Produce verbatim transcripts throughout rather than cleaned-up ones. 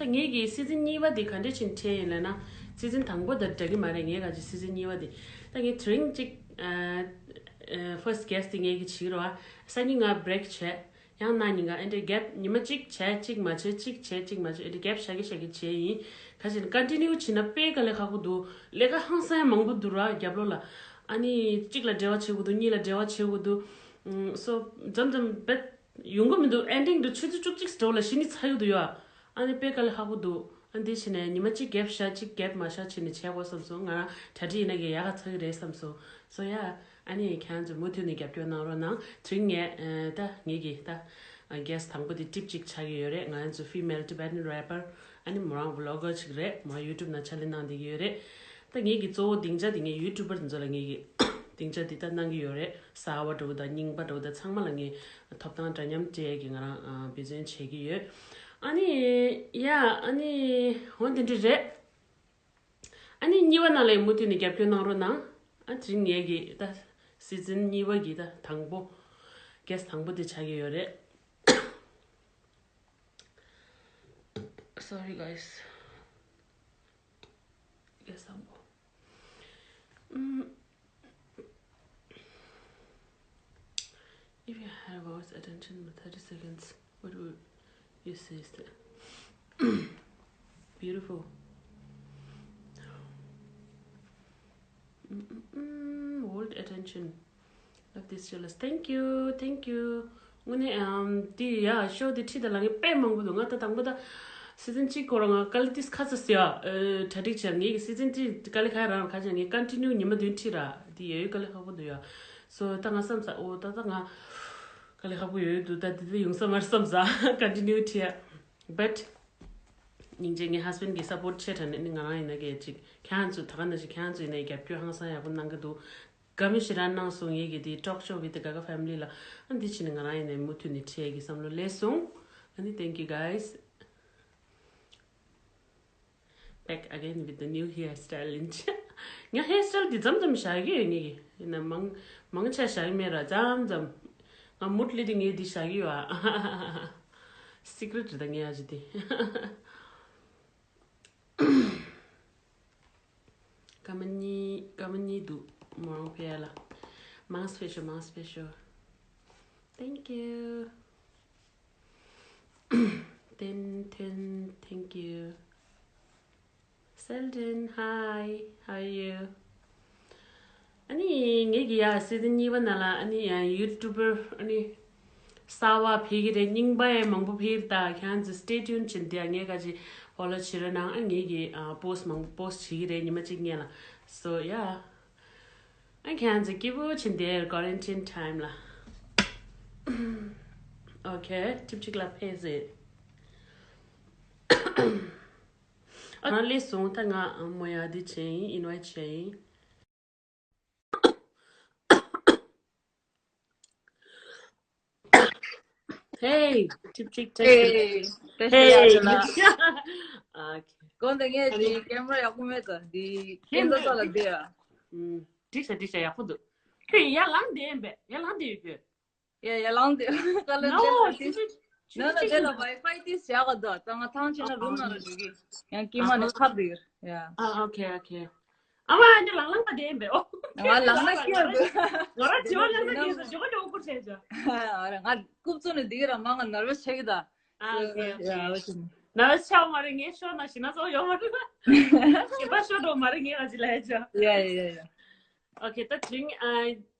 ངེད་ཀྱི་སི་ཛིན་གཉིས་པ་དེ་ག་འདྲ་ཕྱིན་ཁྲལ་ཡིན་ལབ་ན། སི་ཛིན་དང་པོ་དང་འདྲ་གི་མ་རེད། ངེད་ག་ཅིག་སི་ཛིན་གཉིས་པ་དེ། ད་ངས་དེ་རིང་ཅིག་ཕར་སི་གྷེ་སི་ཊི་དེ་ངེད་ཀྱི་བྱེད་ཀྱི་རེད་བ། སང་ཉིན་ང་བྷི་རེག་བྱས། ཡང་གནངས་ཉིན་ང་ཨེ་འདྲ་གེབ་ཉི་མ་གཅིག་བྱས་གཅིག་མ་བྱས་གཅིག་བྱས་གཅིག་མ་བྱས་ཨེ་འདྲ་གེབ་བཞག་གི་བཞག་གི་བྱས་ཡིན། ག་ཅིག་ན་ཀོན་ཊི་ནིའུ་བྱེད་ན་དཔེ་དཀའ་ལས་ཁག་པོ་འདུག་ལས་ཀ་ཧང་སང་མང་པོ་འདུག་ར་རྒྱབ་ལོགས་ལ། ཨ་ནི་གཅིག་ལ་འབྲེལ་བ་བྱེད་དགོས་འདུག་གཉིས་ལ་འབྲེལ་བ་བྱེད་དགོས་འདུག་སོ་འཛམ་འཛམ་བེད་ཡོང་གི་མི་འདུག་ཨེན་ཌིང་དུ་ཆུ་ཚོད་བཅུ་གཅིག་འགྲོ་ལ་གཞི་ནས་ཚར་ཡོད་འདུག་ཡ། ཨ་ནི་དཔེ་དཀའ་ལས་ཁག་པོ་འདུག་ཨ་འདི་བྱས་ནས་ཉི་མ་གཅིག་གེབ་བཞག་གཅིག་གེབ་མ་བཞག་བྱས་ནས་བྱས་དགོས་བསམ་སོང་། ང་རང་གྲ་སྒྲིག་ཡིན་ན་གི་ཡག་ག་ཚ་གི་རེད་བསམ་སོང་། སོ་ཡ། ཨ་ནི་ཁྱེད་རང་ཚོ་མུ་མཐུད་ནས་རྒྱབ་སྐྱོར་གནང་རོགས་གནང་། དེ་རིང་ངས་ཨ་ད་ངེད་ཀྱི་ད་གྷེ་སི་ཊི་དང་པོ་དེ་ཊིབ་གཅིག་ཆགས་ཀྱི་ཡོད་རེད། ང་རང་ཚོ་ཕི་མེལ་ཊི་བེ་ཊན་རེ་པར། ཨ་ནི་མོ་རང་བི་ལོག་གར་ཅིག་རེད། མོ་རང་ཡུ་ཊུབ་ནང་ཕྱག་ལས་གནང་བསྡད་ཀྱི་ཡོད་རེད། ད་ངེད་ཀྱི་གཙོ་བོ་སྡིངས་ཆ་དེ་ངས་ཡུ་ཊུབ་པར་དེ་ཚོ་ལ་ངེད་ཀྱི་སྡིངས་ཆ་དེ་ད་གནང་གི་ཡོད་རེད། གསར་པ་འདྲ་བོ་དང་རྙིང་པ་འདྲ་བོ་དང་ཚང་མ་ལ་ངས་ཐོབ་ཐང་འདྲ་མཉམ་སྤྲད་ཀྱི་ང་རང་ཨ་འབད་བརྩོན་བྱེད་ཀྱི་ཡོད། ཨ་ནི་ཡ་ཨ་ནི་འོ་དེ་འདྲ་རེད། ཨ་ནི་གཉིས་པ་ནང་ལ་ཡང་མུ་མཐུད་ནས་རྒྱབ་སྐྱོར་གནང་རོགས་གནང་། ཨ་དེ་རིང་ངེད་ཀྱི་ད་སི་ཛིན་གཉིས་པ་གི་ད་དང་པོ་གྷེ་སི་ཊི་དང་པོ་དེ་ཆགས་ཀྱི་ཡོད་རེད། Sorry guys. གྷེ་སི་ཊི་དང་པོ། ཨུམ། If you had a mouse attention for thirty seconds, what would you say is the beautiful? Mm-mm-mm, hold attention. Love this jealous. Thank you, thank you. དངོས་གནས་ཨམ་དེ་ཡ་ཤོ་དེ་ཁྲིད་ད་ལ་ངས་དཔེ་མང་པོ་འདུག་ང་ད་དང་པོ་ད་སི་ཛིན་གཅིག་སྐོར་ང་དཀའ་ལས་ཏིས་ཁ་ཚ་ཟེར་ཡ་གྲ་སྒྲིག་བྱས། ངེད་ཀྱི་སི་ཛིན་གཅིག་དཀའ་ལས་ཁ་རང་ཁ་ཆ་ངས་ཀོན་ཊི་ནིའུ་ཉི་མ་བདུན་ཁྲིད་ར་དེ་ཡ་ཡོད་དཀའ་ལས་ཁག་པོ་འདུག་ཡ། སོ་ད་ང་བསམ་ས་འོ་ད་ད་ང་དཀའ་ལས་ཁག་པོ་ཡོད་འདུག་ད་དེ་དེ་ཡོང་ས་མ་རེད་བསམ་ས་ཀོན་ཊི་ནིའུ་ཁྲིད་ཡ། བཊ་སྙིང་རྗེ། ངའི་ཧས་བྷེན་ཌི་གི་སཔོར་ཊི་ཆེ་དྲགས་ནས་ནི་ང་རང་ཡིན་ན་གལ་ཅིག་ཁྱེད་རང་ཚོ་ད་ག་ནང་བཞིན་ཁྱེད་རང་ཚོ་ཡིན་ན་རྒྱབ་སྐྱོར་ཧང་སང་ཡག་པོ་གནང་གི་འདུག་དགའ་མོས་ཞེ་དྲག་གནང་སོང་། ངེད་ཀྱི་དེ་ཊོག་ཤོ་ཝི་ཛ་ག་ག་ཕེ་མི་ལི་ལ། ཨ་འདི་ཕྱིན་ནས་ང་རང་ཡིན་ནའི་མུ་མཐུད་ནས་ཁྲིད་ཀྱི་བསམ་བློ་སླེབས་སོང་། ཨ་ནི་thank you guys. Back again with the new hairstyle. ཡིན་ཅི། ངའི་ཧེར་སི་ཊལ་འདི་མཚམས་མཚམས་བཞག་གི་ཡོད། ངེད་ཀྱི་ཡིན་ན་མང་མང་ཆེ་བཞག་གི་མེད་ར། མཚམས་མཚམས་ང་མུ་ཌི་སླེབས་དུས་ངས་འདི་བཞག་གི་ཡོད་ཨ། སི་ཀི་རེཊ་རེད་ད་ངའི་ཨ་ཅེ་འདི། སྐར་མ་གཉིས་སྐར་མ་གཉིས་འདུག་མོ་རང་ཕེབས་ཡ་ལ། མང་སྤེ་ཤལ་མང་སྤེ་ཤལ། Thank you. Ten ten, thank you. Selden, hi, how are you? ཨ་ནི་ངེད་ཀྱི་ཡ་སི་ཛིན་གཉིས་པ་ནང་ལ་ཨ་ནི་ཡ་ཡུ་ཊུབ་པར་ཨ་ནི་གསར་པ་ཕེབས་ཀྱི་རེད། རྙིང་པ་ཡང་མང་པོ་ཕེབས་རེད། ད་ཁྱེད་རང་ཚོ་སི་ཊེ་ཊུན་བྱེད་དེ་ཡ། ངས་ག་ཅིག་ཧོ་ལོ་བྱེད་རོགས་གནང་། ཨ་ངེད་ཀྱི་ཨ་པོ་སི་ཊི་མང་པོ་པོ་སི་ཊི་བྱེད་ཀྱི་རེད་ཉི་མ་གཅིག་སྔོན་ལ། So yeah. ཨ་ཁྱེད་རང་ཚོ་སྐྱིད་པོ་བྱེད་དེ་ཀོ་རན་ཊིན་ཊའིམ་ལ། ཨོ་ཁེ། ཊིབ་གཅིག་ལ་ཕེབས་ཟེར། ཨ་ང་སླེབས་སོང་། ད་ང་མོ་ཡ་འདི་བྱས་ཡིན། ཨིན་ཝའི་ཊི་བྱས་ཡིན། Hey, ཊིབ་གཅིག་ཊེག་སི། Hey, བཀྲ་ཤིས་བདེ་ལེགས། ཨ་ཁེ། དགོངས་དག་ངས་འདི་ཀེམ་ར་ཡག་པོ་མེད་ད། འདི་ཁྱེད་ཀེམ་ར་ཚོ་ལ་བསྡད་ཨ། ཨུམ། འགྲིག་ཤག་འགྲིག་ཤག་ཡག་པོ་འདུག་ཁྱོད་ཡར་ལངས་བསྡད་ཡིན་པས། ཡར་ལངས་བསྡད་ཡོད་ཁྱོད། ཡ་ཡར་ལངས་བསྡད་ཀ་ལ། No, བསྡད་ལ་ཆུ་ཆུ་ཆུ་ནོ་ནོ་ཆུ་བསྡད་ལ་ཝའི་ཕའི་ཏིས་བཞག་ག་འདུག་ད་ང་ཐང་ཆད་ན་རུམ་ནང་ལ་འགྲོ་གི། ཡང་ཀེམ་ར་ནས་ཁ་བསྡད་ཡོད། ཡ། ཨ་ཨོ་ཁེ་ཨོ་ཁེ། ཨ་མ་ཨ་ནི་ལང་ལང་པ་དེ་ཡིན་པས། ཨོ། ང་ལང་ན་སྐྱོ་འདུག་ང་རང་བྱེད་པ་ལང་ན་སྐྱོ་འདུག་ཇོ་ག་ཇོ་ག་སྐུར་བྱས་ཇོ། ཨ་ར་ང་རྐུབ་བཙུགས་ནས་འདི་ག་རང་མ་ང་ནར་བ་ཆགས་ཀྱི་ད། ཨ་ཨོ་ཁེ་ཨོ་ཁེ། ཡ་ཨོ་ཁེ། ནར་བ་ཆགས་མ་རེད། ངའི་ཤོར་ན་ཞེ་ན་ཚོ་ཡོང་མ་རེད། ཞེ་པ་ཤོར་འགྲོ་མ་རེད། ངས་ང་ཅི་ལ་ཡ་ཇོ། ཡ་ཡ་ཡ་ཡ། ཨོ་ཁེ། ད་དེ་རིང་ཨ་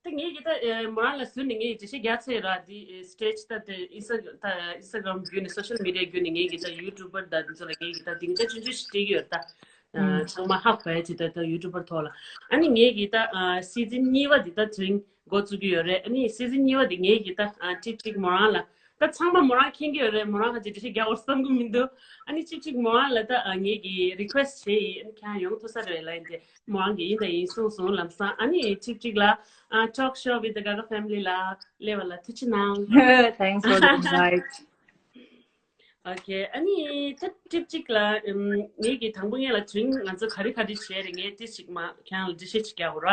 ད་ངེད་ཀྱིས་ད་ཨ་མོ་རང་ལ་ཟུར་ནས་ངས་འགྲེལ་བཤད་རྒྱག་ཚར་ར། འདི་སི་ཊེ་ཇི་ད་དེ་ཨིན་སི་ཊ་ད་ཨིན་སི་ཊ་གྷ་རམ་བརྒྱུད་ནས་སོ་ཤལ་མི་ཌི་ཡ་བརྒྱུད་ནས་ངེད་ཀྱིས་ད་ཡུ་ཊུབ་པར་ད་འདི་ཚོ་ལ་ངེད་ཀྱིས་ད་སྡིངས་ཆ་ཆུང་ཆུང་ཞིག་སྤྲད་ཀྱི་ཡོད་རེད་ད། ཨ་ཚང་མ་ཧ་གོ་ཡ་ཅིག་ད་ད་ཡུ་ཊུབ་པར་ཐོག་ལ། ཨ་ནི་ངེད་ཀྱིས་ད་ཨ་སི་ཛིན་གཉིས་པ་འདི་ད་དེ་རིང་འགོ་བཙུགས་ཀྱི་ཡོད་རེད། ཨ་ནི་སི་ཛིན་གཉིས་པ་འདི་ངེད་ཀྱིས་ད་ཨ་ཊིབ་ཅིག་མོ་རང་ལ། ད་ཚང་མ་མོ་རང་མཁྱེན་གྱི་ཡོད་རེད། མོ་རང་ཁ་ཅིག་འགྲེལ་བཤད་རྒྱག་དགོས་བསམ་གྱི་མི་འདུག་ཨ་ནི་ཅིག་ཅིག་མོ་རང་ལ་ད་ཨ་ངེད་ཀྱིས་རི་ཀུ་ཨེ་སི་ཊི་བྱས་ཡིན། ཨ་ནི་ཁྱེད་རང་ཡོང་ཐུབ་ས་རེད་ལབ་ཡིན་ཏེ། མོ་རང་གིས་ཡིན་དང་ཡིན་གསུངས་སོང་། ལམ་སང་ཨ་ནི་ཅིག་ཅིག་ལ་ཨ་Talk Show with the Gaga Family ལ་སླེབས་པ་ལ་ཐུགས་རྗེ་གནང་། Thanks for the invite. ཨོ་ཁེ། ཨ་ནི་ད་ཊིབ་ཅིག་ལ་ཨམ་ངེད་ཀྱིས་དང་པོ་ངེད་ལ་དེ་རིང་ང་ཚོ་ག་རེ་ག་རེ་བྱས་རེད། ངས་ཏིས་ཅིག་མ་ཁྱེད་རང་ལ་འགྲེལ་བཤད་ཅིག་རྒྱག་དགོས་ར།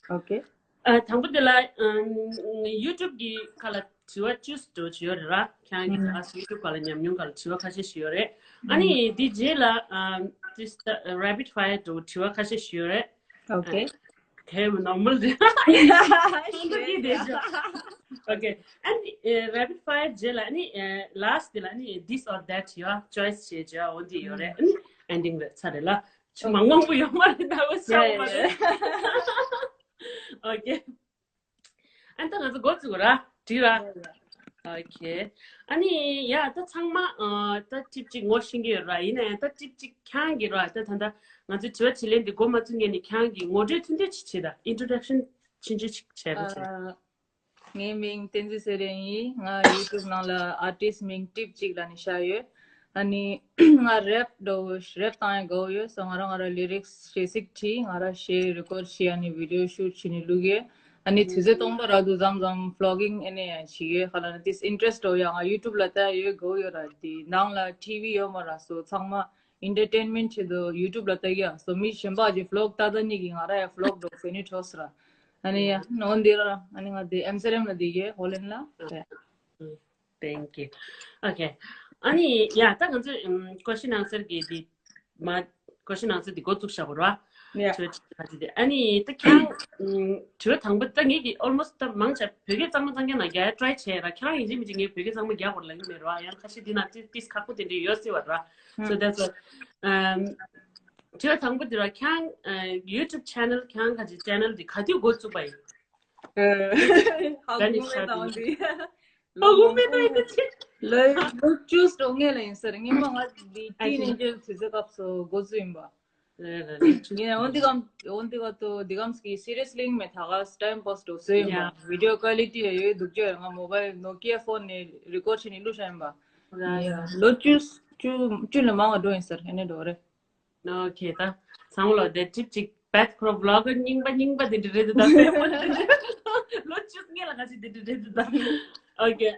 ཨོ་ཁེ། ཨ་དང་པོ་དེ་ལ་ཨམ་ཡུ་ཊུབ་གི་ཁ་ལ། དྲི་བ་བཅུ་ཙམ་ཡོད་རེད་ར། ཁྱེད་རང་གི་ད་ཡུ་ཊུབ་སྒང་ལ་ཉམས་མྱོང་སྒང་ལ་དྲི་བ་ཁ་ཤས་ཤིག་ཡོད་རེད། ཨ་ནི་དེ་རྗེས་ལ་ཨམ་this the rapid fire དྲི་བ་ཁ་ཤས་ཤིག་ཡོད་རེད། Okay. དེ་ནོར་མལ་རེད། ཨོ་ཁེ། ཨ་ནི་rapid fire རྗེས་ལ་ཨ་ནི་last དེ་ལ་ཨ་ནི་this or that ཡོད་choice བྱེད་བྱེད་འོ་འདི་ཡོད་རེད། ཨ་ནི་ending རེད། ཚར་རེད་ལ། ཆུ་མང་མང་པོ་ཡོད་མ་རེད། ད་བ་ཤ་བ་མ་རེད། Okay. ཨ་ནི་ད་ང་ཚོ་འགོ་བཙུགས་ར། དྲིས་ར། Okay. ཨ་ནི་ཡ་ད་ཚང་མ་ཨ་ད་ཊིབ་ཅིག་ངོ་ཤེས་ཀྱི་ཡོད་ར། ཡིན་ན་ཡང་ད་ཊིབ་ཅིག་ཁྱེད་རང་གིས་ར། ད་ད་ད་ང་ཚོའི་དྲི་བ་དྲིས་ལན་འདི་འགོ་མ་བཙུགས་སྔོན་ནས་ཁྱེད་རང་གིས་ངོ་སྤྲོད་ཐུང་ཐུང་ཅིག་བྱེད་ད། Introduction ཆུང་ཆུང་ཅིག་བྱས་རོགས་བྱེད། ཨ། ངའི་མིང་བསྟན་འཛིན་ཚེ་རིང་ཡིན། ང་ཡུ་ཊུབ་ནང་ལ་ཨར་ཊིསི་མིང་ཊིབ་ཅིག་ལབ་ནས་བཞག་ཡོད། ཨ་ནི་ང་རེབ་འགྲོ་རེབ་བཏང་ཡ་དགའ་བོ་ཡོད་སོ། ང་རང་ང་རང་ལི་རིགས་གཞས་ཚིག་བྲིས། ང་རང་གཞས་རི་ཀོཌ་བྱས། ཨ་ནི་བི་ཌི་ཡོ་ཤུཊ་བྱས་ནས་བླུག་ཡོད། ཨ་ནི་དུས་ཚོད་སྟོང་པ་རག་དུས་མཚམས་མཚམས་བི་ལོག་གིང་ཨེ་ནས་ཡང་བྱེད་ཡོད། ཁ་ལ་ན་དིས་ཨིན་ཊེ་རེ་སི་འགྲོ་ཡ། ང་ཡུ་ཊུབ་ལ་ལྟ་ཡ་ཡོད་དགའ་བོ་ཡོད་ར། དེ་ནང་ལ་ཊི་ཝི་ཡོད་མ་ར་སོ། ཚང་མ་ཨེན་ཊར་ཊེན་མེན་ཊི་ཆེད་དུ་ཡུ་ཊུབ་ལ་ལྟ་གི་ཡ་སོ། མི་གཞན་པ་ཅིག་བི་ལོག་ལྟ་ལྟ་ནི་གི་ང་ར་ཡ་བི་ལོག་འགྲོ་ཟེར་ནི་འཕྲོ་སི་ར། ཨ་ནི་ཡ་ནོ་འདི་ར། ཨ་ནི་ང་དེ་ཨེམ་སི་ཨར་ཨེམ་ལ་དེ་གི་ཧོ་ལན་ལ། Thank you. Okay. ཨ་ནི་ཡ་ད་ང་ཚོས་ཨམ་question answer གི་དེ་མ་question answer དེ་འགོ་བཙུགས་བཞག་པ་ར། Yeah. དྲི་བ་དྲི་བ་དེ་ཨ་ནི་ད་ཁྱེད་རང་ཨམ་དྲི་བ་དང་པོ་ད་ངེད་ཀྱི་almost ད་མང་ཆེ་བོད་སྐད་གཙང་མ་གཙང་རྐྱང་ནང་རྒྱག་ཡ་ཊ་རའི་བྱས་ར། ཁྱེད་རང་ཡིན་གཅིག་མིན་གཅིག་ངས་བོད་སྐད་གཙང་མ་རྒྱག་དགོས་ལབ་ཀྱི་མེད་ར། ཡང་ཁ་ཤས་དེ་ན་ཏིས་ཏིས་ཁག་པོ་དེ་འདྲ་ཡོད་སྲིད་པ་ར། So that's why ཨམ་དྲི་བ་དང་པོ་དེ་ར། ཁྱེད་རང་ཡུ་ཊུབ་ཆེ་ནལ་ཁྱེད་རང་ག་ཅིག་ཆེ་ནལ་དེ་ག་དུས་འགོ་བཙུགས་པ་ཡིན། ཧ་གོ་མེད་ད་ཡིན་ཅི། ཧ་གོ་མེད་ད་ཡིན་ཅི། ལོ་ལོ་བཅུ་སོ་ལྔ་ལ་ཡིན་ས་རེད། སྔོན་མ་ང་འདི་ཊིན་ཨེ་ཇར་དུས་ཚོད་སྐབས་སུ་འགོ་བཙུགས་ཡིན་པ། ངས་འོན་ཏེ་གམ་འོན་ཏེ་ག་ཏོ་འདི་གམ་སྐྱིད་སི་རི་ཡས་ལི་ངས་མེད་ད་ག་ཊའིམ་པཱས་འགྲོ་སོ་ཡིན་པ། བི་ཌི་ཡོ་ཀོ་ལི་ཊི་ཡ་ཡོད་སྡུག་ཅག་ཡོད། ང་མོ་བྷལ་ནོ་ཀི་ཡ་ཕོན་ནས་རི་ཀོཌ་བྱས་ནས་བླུགས་བཞག་ཡིན་པ། ལོ་བཅུ་བཅུ་བཅུ་ལས་མང་བ་འགྲོ་ཡིན་ས་རེད། ཨེ་ནས་འགྲོ་རེད། ཨོ་ཁེ། ད་ཚང་མ་ལ་དེ་ཊིབ་ཅིག་བེད་ཁོ་རང་བི་ལོག་གར་རྙིང་པ་རྙིང་པ་དེ་འདྲ་རེད་འདུག་ད། ལོ་བཅུ་ལྔ་ལ་ག་ཅིག་དེ་འདྲ་རེད་འདུག་ད། ཨོ་ཁེ།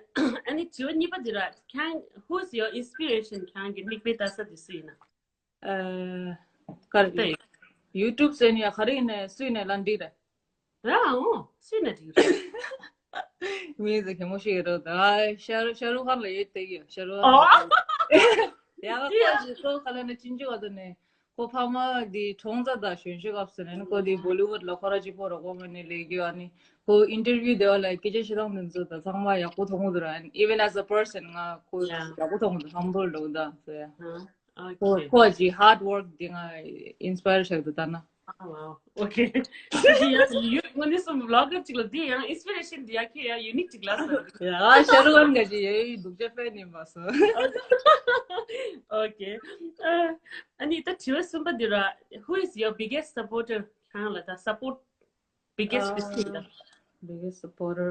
ཨ་ནི་དྲི་བ་གཉིས་པ་དེ་ར། ཁྱེད་རང་who's your inspiration? ཁྱེད་རང་གི་མིག་དཔེ་ལྟ་ས་དེ་སུ་ཡིན་ན། ཨ། ག་རེ་ད་ཡུ་ཊུབ་ཟེར་ནས་ག་རེ་ཡིན་ནའི་སུ་ཡིན་ནའི་ལབ་འགྲིག་རེད། ར་འོ་སུ་ཡིན་ན་འགྲིག་རེད། མི་ཟེར་གད་མོ་ཤེས་རོགས་ད། ཤ་རུ་ཤ་རུ་ཁཱན་ལ་ཡོད་དེ་གི་ཤ་རུ་ཁཱན་ལ་ཡོད། ཡ་ཁོ་ཅི་ཁོ་ག་ལ་ནི་ཅིན་ཅི་བ་དོ་ནི་ཁོ་ཕ་མ་དེ་ཁྲོང་ཚ་དང་གཞོན་ཤོས་སྐབས་སུ་ནི་ཁོ་དེ་བོ་ལི་ཝུཌ་ལ་ཁོ་ར་གཅིག་པོ་རོགས་པ་མ་ནི་ལས་གི་ཨ་ནི་ཁོ་ཨིན་ཊར་བིའུ་དེ་བ་ལ་སྐད་ཆ་བཤད་སྟངས་དེ་ཚོ་ད་ཚང་མ་ཡག་པོ་མཐོང་གི་འདུག་ར། Even as a person ང་ཁོ་ཡག་པོ་མཐོང་གི་འདུག་ཧམ་བྷལ་འདུག་ད་ཟེར། ཁོ་ཁོ་གི་ཧརཌ་ཝོརྐ་དེ་ང་ཨིན་སི་པ་ཡར་བྱས་འདུག་ད་ན། ཨོ་ཁེ། དེ་ཡང་ཡུ་དངོས་གནས་སུ་བི་ལོག་གར་ཅིག་ལ་དེ་ཡང་ཨིན་སི་པི་རེ་ཤན་དེ་ཡ་ཁེ་ཡ་ཡུ་ནིག་ཅིག་ལ་སོང་། ཡ་ཤ་རུ་ཁཱན་ག་ཅི་ཡ་ཡི་སྡུག་ཅག་ཕན་ཡིན་པ་སོང་། ཨོ་ཁེ། ཨ་ནི་ད་དྲི་བ་གསུམ་པ་འདི་ར། Who is your biggest supporter? ཁྱེད་རང་ལ་ད་སཔོརཊ་biggest ཨ། Biggest supporter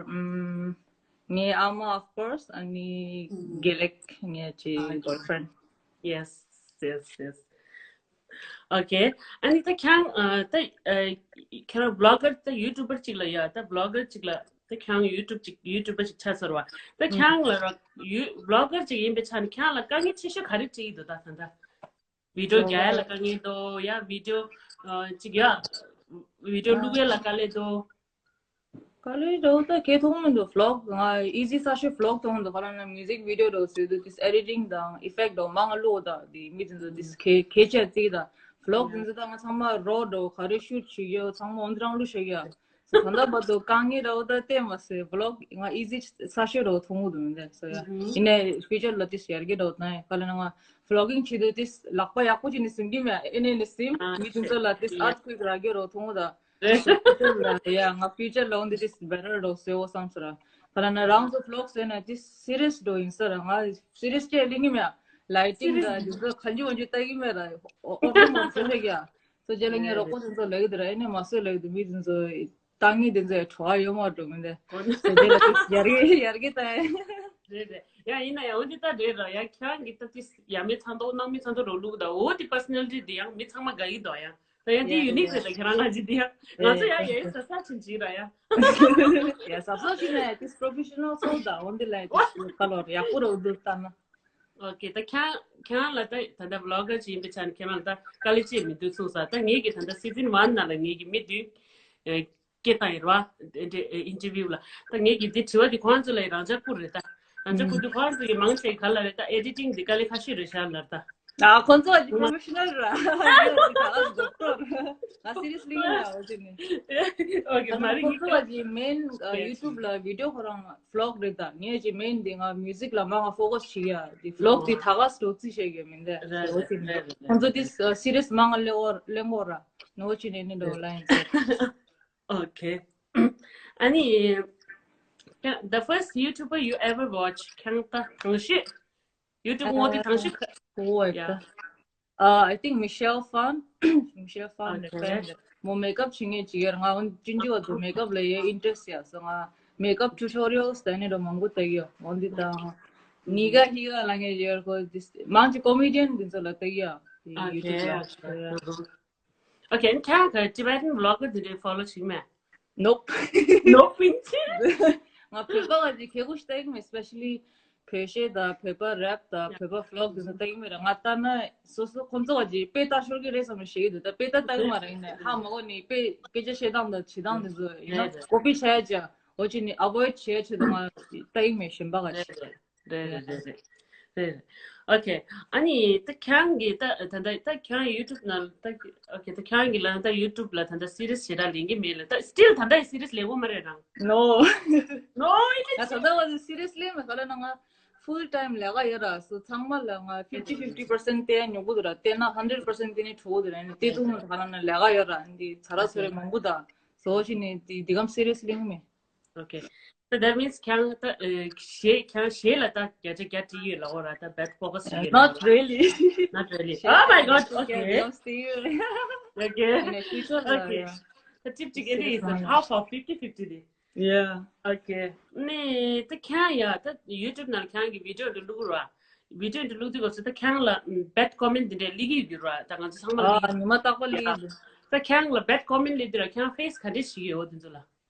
ངའི་ཨ་མ་of course ཨ་ནི་དགེ་ལེགས་ངའི་ཅི་boyfriend. Yes, yes, yes. Okay. ཨ་ནི་ད་ཁྱེད་རང་ད་ཁྱེད་རང་བི་ལོག་གར་ད་ཡུ་ཊུབ་པར་ཅིག་ལ་ཡ་ད་བི་ལོག་གར་ཅིག་ལ་ད་ཁྱེད་རང་ཡུ་ཊུབ་ཅིག་ཡུ་ཊུབ་པར་ཅིག་ཆགས་ཚར་བ། ད་ཁྱེད་རང་ལ་ར་ཡུ་བི་ལོག་གར་ཅིག་ཡིན་པའི་ཆ་ནས་ཁྱེད་རང་ལ་དཀའ་ངལ་ཆེ་ཤོས་ག་རེ་འཕྲད་ཀྱི་འདུག་ད་ད་ད། བི་ཌི་ཡོ་རྒྱག་ཡ་ལ་དཀའ་ངལ་འདུག་ཡ། བི་ཌི་ཡོ་ཅིག་ཡ་བི་ཌི་ཡོ་བླུག་ཡ་ལ་དཀའ་ལས་འདུག་དཀའ་ལས་འདྲ་བོ་ད་གས་མཐོང་མི་འདུག་བི་ལོག་ང་ཨི་ཟི་ས་ཤོས་བི་ལོག་མཐོང་འདུག་ག་ལ་ན་མིའུ་ཟིག་བི་ཌི་ཡོ་འདྲ་བོ་བཟོས་འདུག་དེ་ཨེ་ཌི་ཊིང་དང་ཨི་ཕེག་འདྲ་བོ་མང་ང་བླུག་ད་དེ་མི་དེ་ཚོ་དེ་གས་གས་ཆེ་བརྩི་ད། བི་ལོག་དེ་ཚོ་ད་ང་ཚང་མ་རོ་འདྲ་བོ་ག་རེ་ཤུཊ་བྱེད་ཡོད་ཚང་མ་འོན་ཏེ་རང་བླུག་ཤེས་ཡ། ད་ལྟ་བར་དུ་དཀའ་ངལ་འདྲ་བོ་ད་བལྟས་མ་སོང་། བི་ལོག་ང་ཨི་ཟི་ས་ཤོས་འདྲ་བོ་མཐོང་གི་འདུག་མི་འདུག་སོ་ཡ། ཡིན་ནའི་ཕིའུ་ཅར་ལ་དེ་ཡར་རྒྱས་འདྲ་བོ་ད་ཡ་ག་ལ་ན་ང་བི་ལོག་གིང་བྱེད་དུས་དེ་ལག་པ་ཡག་པོ་བྱས་ནས་ཟིན་གི་མེད། ཨེ་ནས་ནས་ཟིན་མི་དེ་ཚོ་ལ་དེ་ཨར་ཐི་ཀུ་ཝེག་རག་རྒྱུ་འདྲ་བོ་མཐོང་གི་ད། རེད། ཕིའུ་ཅར་ལ་ཡ་ང་ཕིའུ་ཅར་ལ་འོན་ཏེ་དེ་བེ་ཊར་འདྲ་བོ་བཟོས་འོ་བསམ་སོང་ར། ག་ལ་ན་རང་ཚོ་བི་ལོག་བཟོས་ན་དེ་སི་རི་ཡས་འདྲ་བོ་ཡིན་ས་ར། ང་སི་རི་ཡས་ཅིག་ལེན་གི་མེད། ལའི་ཊིང་ད་དེ་ཚོ་གང་ཅི་མང་ཅི་ལྟ་གི་མེད་ར། ཨོ་ཨོ་ཏོ་མ་བཟོས་མེད་ཀྱ། སོ་རྗེས་ལ་ངའི་རོགས་པ་དེ་ཚོ་ལབ་ཀྱི་འདུག་ར། ཨེ་ནས་མ་བཟོས་ལབ་ཀྱི་འདུག་མི་དེ་ཚོ་ལྟ་ངན་དེ་ཚོ་ཡ་བྲོ་བ་ཡོད་མ་འགྲོ་མི་འདུག་སོ་རྗེས་ལ་དེ་ཡར་རྒྱས་ཡར་རྒྱས་བཏང་ཡ། རེད་རེད། ཡ་ཡིན་ན་ཡང་འོན་ཏེ་ད་རེད་ར། ཡ་ཁྱེད་རང་གིས་ད་དེ་ཡ་མེད་ཚ་མདོག་ནང་མི་ཚ་མདོག་རོ་ལུག་ད་འོ་དེ་པར་སོ་ནལ་ཊི་དེ་ཡང་མི་ཚང་མ་དགའ་གི་འདུག་ཡ། ད་ཡང་དེ་ཡ་ཡུ་ནིག་རེད། ད་ཁྱེད་རང་ང་ཅི་དེ་ཡ་ང་ཚོ་ཡ་ཡ་ཡ་ས་ས་ཆེན་ཅི་ར་ཡ། ཡ་ས་ས་ཆེན་ན་དེ་པྲོ་ཕེ་ཤ་ནལ་ཚོ་ད་འོན་ཏེ་ལ་དེ་ཁ་ལོར་ཡག་པོ་རོ་འདུག་ལྟ་ན། ཨོ་ཁེ། ད་ཁྱེད་ཁྱེད་རང་ལ་ད་ད་ལྟ་བི་ལོག་གར་ཅིག་ཡིན་པའི་ཆ་ནས་ཁྱེད་རང་ད་དཀའ་ལས་ཅི་མི་འདུག་གསུངས་ས། ད་ངེད་ཀྱི་ད་ལྟ་སི་ཛན་ཝན་ནང་ལ་ངེད་ཀྱི་མི་བདུན། ཨེ་ སྐད་བཏང་ཡོད་རེད་བ། ཨིན་ཊར་བིའུ་ལ། ད་ངས་ཀྱི་འདི་དྲི་བ་འདི་ཁོང་ཚོ་ལ་རང་འཇགས་བསྐུར་རེད་ད། རང་འཇགས་བསྐུར་དུས་ཁོང་ཚོ་གི་མང་ཆེ་ག་ལ་རེད་ད། ཨེ་ཌི་ཊིང་འདི་དཀའ་ལས་ཁ་ཤས་རེད་ཤག་ལབ་ད། ཨ་ཁོང་ཚོ་གི་པོ་རོ་ཕེ་ཤི་ནལ་ར། ང་སི་རི་ཡས་ལི་ཡིན་ཡ་འོ་དེ་ནི། ཨོ་ཁེ། ཨ་མ་རེད། ཁོང་ཚོ་གི་མེན་ཡུ་ཊུབ་ལ་བི་ཌི་ཡོ་ཁོ་རང་བི་ལོག་རེད་ད། ངས་ཀྱི་མེན་འདི་ང་མིའུ་ཟིག་ལ་མང་ང་ཕོ་ཀ་སི་བྱེད་ཡ། འདི་བི་ལོག་འདི་ད་ག་སི་འགྲོ་རྩིས་བྱེད་ཀྱི་མིན་ད། རེད་འོ་དེ་ནི་རེད་རེད། ཁོང་ཚོ་འདི་སི་རི་ཡས་མང་ང་ལེན་གོ་ལེན་གོ་ར། ནོ་ཅི་ནས་ནི་འགྲོ་ལ་ཡིན་ཟེར། Okay. ཨ་ནི། The first YouTuber you ever watch. ཁྱེད་ད་དང་ཤོས། ཡུ་ཊུབ་ངོ་དེ་དང་ཤོས། Oh, yeah. Uh, I think Michelle Phan. Michelle Phan. Okay. མོ་མེག་ཨབ་བྱེད་མཁན་ཅིག་ཡོད། ང་འོན་ཅིན་ཅི་བ་དུ་མེག་ཨབ་ལ་ཡེ་ཨིན་ཊ་རེ་སི་ཡ་སོང་། ང་མེག་ཨབ་ཊུ་ཊོ་རི་ཡལ་སི་དེ་ནས་འགྲོ་མང་པོ་ལྟ་གི་ཡོད། འོན་ཏེ་ད་ནི་ག་ཧི་ག་ལ་ངས་ཡོད་གོ། དེ་མང་ཆེ་ཀོ་མེ་ཌི་ཡན་དེ་ཚོ་ལ་ལྟ་གི་ཡོད། ཡུ་ཊུབ་ལ། Okay. ཨ་ཁྱེད་ཁ་Tibetan vlogger དེ་འདྲའི་ཕོ་ལོ་བྱེད་མེད། Nope. Nope. ང་བོད་པ་བ་ཅིག་ཁེ་གུ་ཤི་ཏེག་མེ་especially བོད་གཞས་དང་བོད་པ་རེབ་དང་བོད་པ་བི་ལོག་དེ་ཚོ་ལྟ་གི་མེད་ར། ང་ལྟ་ན་སོ་སོ་ཁོང་ཚོ་བ་ཅིག་དཔེ་ལྟ་ཤོར་གི་རེད་བསམ་ནས་བཤད་ཀྱི་འདུག་ད་དཔེ་ལྟ་ལྟ་གི་མ་རེད། ཡིན་ནའི་ཧ་མ་གོ་ནི་དཔེ་སྐད་ཆ་བཤད་སྟངས་དང་བྱེད་སྟངས་དེ་ཚོ་ཡིན་ན་ཀོ་པི་བྱ་ཡ་ཅིག་འོ་ཅིག་ནི་ཨ་བོ་ཡིཌ་བྱེད་ཡ་ཆེད་དུ་ང་ལྟ་གི་མེད་གཞན་པ་ག་ཅིག་རེད་རེད་རེད་རེད། Okay. ཨ་ནི་ད་ཁྱེད་རང་གིས་ད་ད་ད་ད་ཁྱེད་རང་ཡུ་ཊུབ་ནང་ད། Okay. ད་ཁྱེད་རང་གིས་ལབ་ན་ད་ཡུ་ཊུབ་ལ་ད་ད་སི་རི་ཡས་ཞེ་དྲག་ལེན་གྱི་མེད་ལ། ད་still ད་ད་སི་རི་ཡས་ལེན་གོ་མ་རེད་རང་། No. No. ང་ད་ད་བ་སི་རི་ཡས་ལེན་མེད་ག་ལ་ན། ང་full time ལས་ཀ་ཡོད་ར། སོ་ཚང་མ་ལ་ང་fifty fifty percent བསྟན་ཉོ་གི་འདུག་ར། བསྟན་ན་hundred percent བསྟན་ནས་འགྲོ་གི་འདུག་ར། ནི་བལྟས་ཐུབ་མ་ག་ལ་ན་ལས་ཀ་ཡོད་ར། འདི་ཚ་ར་ཚོ་རེ་མང་པོ་ད་སོ་ཞིག་ནས་འདི་འདི་གམ་སི་རི་ཡས་ལེན་གི་མེད། Okay. So that means ཁྱེད་རང་ད་གཞས་ཁྱེད་རང་གཞས་ལ་ད་བརྒྱ་ཆ་བརྒྱ་བྲིས་ཡོད་ལ་འོ་ར། ད་bad focus བྱེད་ཡོད་ལ། Not really. Not really. Oh my God. Okay. Okay. In the future. Okay. In the future. Okay. ད་ཅིག་ཅིག་ཨེ་རེད། Half of fifty fifty དེ། Yeah. Okay. ནི་ད་ཁྱེད་རང་ཡ་ད་ཡུ་ཊུབ་ནང་ཁྱེད་རང་གི་བི་ཌི་ཡོ་དེ་བླུག་ར། བི་ཌི་ཡོ་དེ་བླུག་དུས་སྐབས་སུ་ད་ཁྱེད་རང་ལ་bad comment དེ་འདྲ་སླེབས་ཀྱི་ཡོད་ར། ད་ང་ཚོ་ཚང་མ་ཨ་སླེབས་ཀྱི་ཉི་མ་རྟག་པར་སླེབས་ཀྱི་འདུག་ད་ཁྱེད་རང་ལ་bad comment སླེབས་དུས་ར་ཁྱེད་རང་face ག་འདྲས་བྱེད་ཀྱི་ཡོད་དེ་ཚོ་ལ།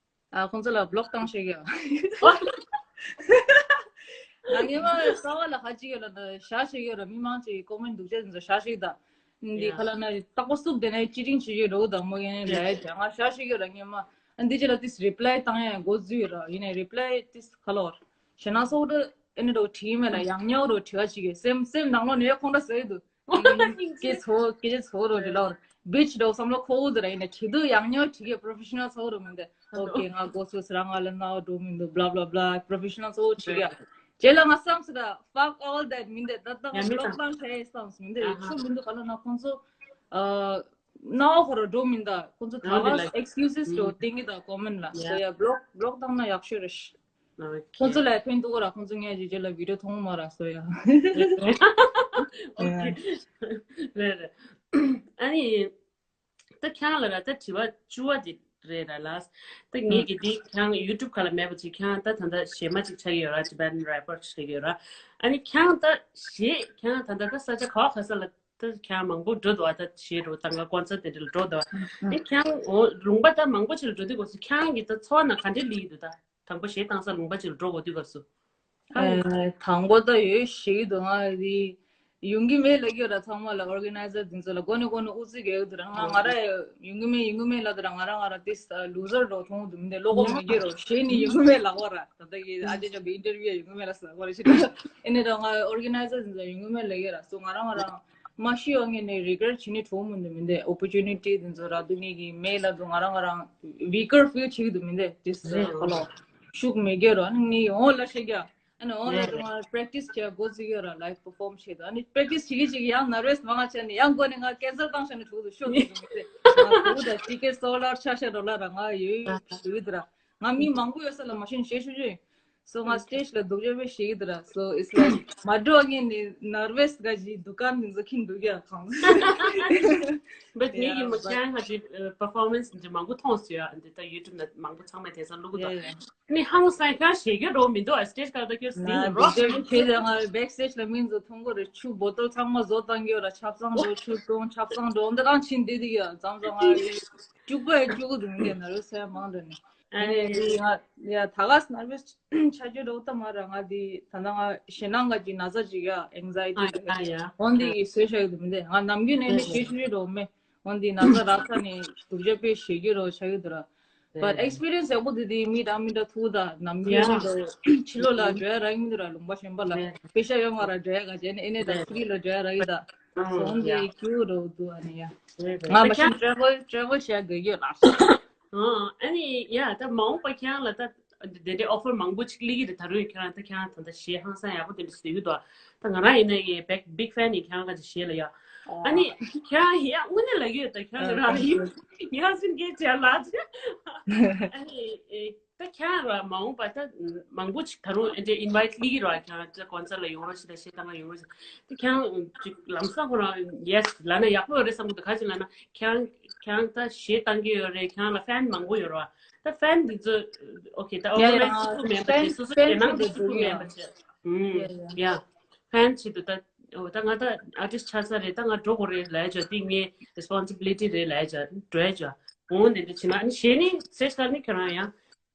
ཨ་ཁོང་ཚོ་ལ་བི་ལོག་བཏང་ཤེས་ཀྱི་ཡོད། ང་སྔོན་མ་རྩ་བ་ལ་ཧ་ཅིག་ཡོད་ལ་ད་བཞག་ཤེས་ཀྱི་ཡོད་ར། མི་མང་ཆེ་གི་ཀོ་མེན་སྡུག་ཅག་དེ་ཚོ་བཞག་ཤེས་ཀྱི་ད། འདི་ཡ་ཁ་ལ་ན་རྟག་པར་སུབ་དེ་ནས་ཅི་ཊིང་བྱེད་ཀྱི་འགྲོ་གི་ད་མོ་ཡིན་ནའི་ལ་ཡ་ང་བཞག་ཤེས་ཀྱི་ཡོད་ར་སྔོན་མ། ཨ་འདི་ཅི་ལ་ཏིས་རི་པི་ལའི་བཏང་ཡ་འགོ་འཛུལ་ཡོད་ར། ཡིན་ནའི་རི་པི་ལའི་ཏིས་ཁ་ལོར་ཞེ་ན་སོགས་འདྲ་ཨེ་ནི་འགྲོ་བྲིས་མེད་ལ་ཡང་ཉག་འགྲོ་བྲིས་བ་ཅིག་གི་སེམས་སེམས་ནང་ལོགས་ནས་ཁོང་འདྲ་ཟེར་གྱི་འདུག་སྐད་ཚོ་སྐད་ཆ་ཚོ་རོ་རེ་ལོར་བིཆ་འགྲོ་བསམ་བློ་ཁོ་བོ་དེ་ར། ཡིན་ནའི་བྲིས་དུས་ཡང་ཉག་བྲིས་གི་པོ་རོ་ཕེ་ཤ་ནལ་ཚོ་རོ་མིན་ཏེ། ཨོ་ཁེ་ང་གོ་སོ་སི་རང་ང་ལ་ནའོ་འགྲོ་མི་འདུག blah blah blah professional ཚོ་བྲིས་གི། རྗེས་ལ་ང་བསམ་སོང་ད་fuck all that མིན་ཏེ། ད་ལྟ་ང་ཡང་མི་བི་ལོག་བཏང་བཏང་ཁྲལ་བསམ་སོང་མིན་ཏེ། ཨ་ཧ། ཆུ་མིན་འདུག་ག་ལ་ན་ཁོང་ཚོ་ཨ་ནའོ་ཧོ་རོ་འགྲོ་མིན་ད། ཁོང་ཚོ་ད་ང་འདི་ག་ལ་excuses འགྲོ་བསྟན་གི་ད་ཀོ་མེན་ལ། ཡ་སོ་ཡ་བི་ལོག་བི་ལོག་བཏང་ན་ཡག་ཤོས་རེད། ཨོ་ཁེ། ཁོང་ཚོ་ལ་ཕན་ཐོགས་ར། ཁོང་ཚོ་ངས་རྗེས་རྗེས་ལ་བི་ཌི་ཡོ་མཐོང་མ་ར་སོ་ཡ། ཨོ་ཁེ། རེད་རེད། ཨ་ནི། ད་ཁྱེད་རང་ལ་ར་ད་དྲི་བ་བཅུ་བ་དེ་རེད་ར་ལགས། ད་ངས་ཀྱི་འདི་ཁྱེད་རང་ཡུ་ཊུབ་ཁ་ལ་མེད་པ་ཅིག་ཁྱེད་རང་ད་ད་ལྟ་གཞས་མ་ཅིག་ཆགས་ཀྱི་ཡོད་ར། Tibetan rapper ཆགས་ཀྱི་ཡོད་ར། ཨ་ནི་ཁྱེད་རང་ད་གཞས་ཁྱེད་རང་ད་ལྟ་ད་ས་ཆ་ག་བ་ག་ས་ལ་ད་ཁྱེད་རང་མང་པོ་འགྲོ་འདུག་བ། ད་གཞས་རུ་ད་ང་ཀོན་སར་དེ་འདྲ་ལ་འགྲོ་འདུག་བ། ཨ་ནི་ཁྱེད་རང་འོ་ལུང་པ་ད་མང་པོ་ཅིག་ལ་འགྲོ་དུས་སྐབས་སུ་ཁྱེད་རང་གི་ད་ཚོར་བ་ནང་ག་འདྲ་སླེབས་ཀྱི་འདུག་ད། དང་པོ་གཞས་བཏང་ས་ལུང་པ་ཅིག་ལ་འགྲོ་དགོས་དུས་སྐབས་སུ། ཨ་དང་པོ་ད་ཡོད་ཤེས་ཀྱི་འདུག་ང་རི་ཡོང་གི་མེད་ལབ་ཀྱི་ཡོད་ར། ཚང་མ་ལ་ཨོར་གེ་ནའི་ཛར་དེ་ཚོ་ལ་མགོ་ནས་མགོ་ནས་ཨུ་ཚུགས་རྒྱག་གི་འདུག་ར། ང་ང་ར་ཡོང་གི་མེད་ཡོང་གི་མེད་ལབ་དུས་ར་ང་ར་ང་ར་ཏིས་ལུ་ཟར་འདྲ་མཐོང་གི་འདུག་མི་འདུག་བློ་ཁོག་མེད་ཀྱི་ར། གཞས་ནི་ཡོང་གི་མེད་ལབ་པ་ར། ད་ལྟ་གི་ཨ་ཅེ་ཅོ་གི་ཨིན་ཊར་བིའུ་ཡོང་གི་མེད་ལབ་ས་ང་ར་ཤི་ད། ཨེ་ནས་ད་ང་ཨོར་གེ་ནའི་ཛར་དེ་ཚོ་ཡོང་གི་མེད་ལབ་ཀྱི་ཡོད་ར། སོ་ང་ར་ང་ར། མ་ཤི་བ་ངས་ནས་རི་གེ་རེཊ་བྱེད་ནི་གྲོགས་མི་འདུག་མི་འདུག་ཨོ་པོར་ཅུ་ནི་ཊི་དེ་ཚོ་རག་འདུག་ངས་ཀྱི་མེད་ལབ་འདུག་ང་རང་ང་རང་ཝི་ཀར་ཕིལ་བྱེད་ཀྱི་འདུག་མི་འདུག་དེ་ཚོ་རེད། ཁོ་ལོ་ཤུགས་མེད་ཀྱི་རོ། ཨ་ནི་ངས་ཡོང་ལ་ཤེས་ཀྱང་ཨ་ནི་འོང་ལ་རེད་དུ་རེད། ང་པེ་རེག་ཊི་སི་བྱས་འགོ་ཚུགས་ཀྱི་ར། ལའིབ་པར་ཕོམ་བྱེད་དུ་ཨ་ནི་པེ་རེག་ཊི་སི་བྱེད་ཀྱི་བྱེད་ཀྱི་ཡང་ནར་ཝས་མང་ང་བྱས་ནས་ཡང་འགོ་ནས་ང་ཀེན་སལ་བཏང་བྱས་ནས་གྲོགས་དུ་ཤོག་འདུག་མི་འདུག་ང་གོ་ད་ཊི་ཀེ་ཊི་སོལ་ཌ་ཨའུཊ་ཆགས་ཤག་འགྲོ་ལ་ར། ང་ཡོད་ཞུ་གི་འདུག་ར། ང་མི་མང་པོ་ཡོད་ས་ལ་མ་ཤེས་ཤེས་ཤུ་ཤུ་ཡིན། སོ་ང་སི་ཊེཇ་ལ་སྡུག་ཅག་དཔེ་ཞིག་ཡིན་འདུག་ར། So it's like མ་འགྲོ་ངས་ནི་ནར་ཝས་ག་ཅིག་འདུག་ག་འདི་ཚོ་ཁྱིམ་འདུག་ཡ་གང་། But ངས་ཡིན་མོ་ཁྱེད་ཧ་ཅི་པར་ཕོར་མན་སི་འདི་མང་པོ་མཐོང་སོང་ཡ། འདི་ད་ཡུ་ཊུབ་ན་མང་པོ་ཚང་མས་དེང་སང་བླུག་གི་འདུག་ཡ་ཡ། ནི་ཧང་སང་ཁ་ཞེ་གི་རོ་མི་འདུག་ཨ་སི་ཊེཇ་ཁ་ད་ཁྱོད་སི་ཊེཇ་ན་རོ་འདུག་ཁྱེད་ད་ང་བེག་སི་ཊེཇ་ལ་མི་ཚོ་མཐོང་གི་རེད། ཆུ་བོ་ཏོལ་ཚང་མ་བཟོ་བཏང་གི་ཡོད་ར། ཆབ་གསང་འགྲོ་ཆུ་བཏུང་ཆབ་གསང་འགྲོ་འདི་རང་ཕྱིན་བསྡད་དེ་ཡ་མཚམས་མཚམས་ང་སྐྱུག་པ་ཡ་སྐྱུག་གི་འདུག་འདི་ནར་ཝས་ཡ་མང་འདྲ་ནི། ཨ་ནི་ང་ཡ་ད་ག་སི་ནར་ཝས་ཆ་རྒྱུ་རོགས་ད་མ་ར། ང་འདི་ད་ལྟ་ང་ཞེད་སྣང་ག་ཅིག་ན་ཚ་ཅིག་ཡ་ཨེང་ཛའི་ཊི་ཨ་ཡ་ཡ། འོན་ཏེ་གི་སོས་ཤ་གི་འདུག་མི་འདུག་ང་ནམ་རྒྱུན་ནས་ནི་ཞེད་ཤུ་རི་རོགས་མེད། འོན་ཏེ་ན་ཚ་རག་ཚ་ནི་སྡུག་ཅག་དཔེ་ཞེད་ཀྱི་རོགས་ཆགས་ཀྱི་འདུག་ར། But experience ཡག་པོ་དེ་དེ་མི་འདྲ་མི་འདྲ་ཐུག་ད་ནམ་ཡང་དུ་ཕྱི་ལོགས་ལ་འགྲོ་ཡ་རག་གི་མི་འདུག་ར། ལུང་པ་གཞན་པ་ལ་པེ་ཤ་ཡོད་མ་ར་འགྲོ་ཡ་ག་བྱས་ནས་ཨེ་ནས་ད་ཕི་རི་ལ་འགྲོ་ཡ་རག་གི་ད། སོང་དེ་ཁྱིའུ་རོ་འདུག་ཨ་ནི་ཡ། ང་མ་ཤིན་travel travel བྱ་དགོས་ཡོད་ལ། ཨ་ནི་ཡ་ད་མ་འོངས་པ་ཁྱེད་རང་ལ་ད་དེ་འདྲའི་offer མང་པོ་ཅིག་སླེབས་ཀྱི་རེད། ད་རུང་ཁྱེད་རང་ད་ཁྱེད་རང་ད་ད་གཞས་ཧང་སང་ཡག་པོ་དེ་འདྲ་བཟོས་ཡོད་དོ། ད་ང་རང་ཡིན་ན་ཡི་big big fan ཡིན་ཁྱེད་རང་ག་ཅིག་གཞས་ལ་ཡ། ཨ་ནི་ཁྱེད་རང་ཡ་དངོས་གནས་ལ་ཡོད་ད་ཁྱེད་རང་རང་ཡིན་ཡ་སེམས་སྐྱིད་བྱས་ལ་ཨ་ནི། ད་ཁྱེད་རང་མ་འོངས་པ་ད་མང་པོ་ཅིག་ད་རུང་ཨེ་འདྲའི་invite སླེབས་ཀྱི་རེད་བ། ཁྱེད་རང་ད་concert ལ་ཡོང་རོགས་ཞེས་ད་གཞས་བཏང་ག་ཡོང་རོགས་ཞེས་ད་ཁྱེད་རང་ཅིག་ལམ་སང་ཁོ་རང་yes ལབ་ན་ཡག་པོ་ཡོད་རེད་བསམ་གི་འདུག་ག་ཅི་ལབ་ན་ཁྱེད་རང་ཁྱེད་རང་ད་གཞས་བཏང་གི་ཡོད་རེད། ཁྱེད་རང་ལ་fan མང་པོ་ཡོད་རེད་བ། ད་fan འདི་ཚོ okay ད organize སུ་ཕུག་མེད་པ་བྱས། སོ་སོ་རྒྱལ་ནང་དུ་སུ་ཕུག་མེད་པ་བྱས། ཨུམ་ཡ། fan ཆེད་དུ་ད་ད་ང་ད་artist ཆགས་ས་རེད། ད་ང་འགྲོ་དགོས་རེད་ལབ་ཡ་ཅོ་དེ་ངའི་responsibility རེད་ལབ་ཡ་ཅོ་འགྲོ་ཡ་ཅོ་འོང་དེ་འདྲ་བྱེད་ན་ཨ་ནི་གཞས་ནི་stage ལ་ནི་ཁྱོད་རང་ཡང་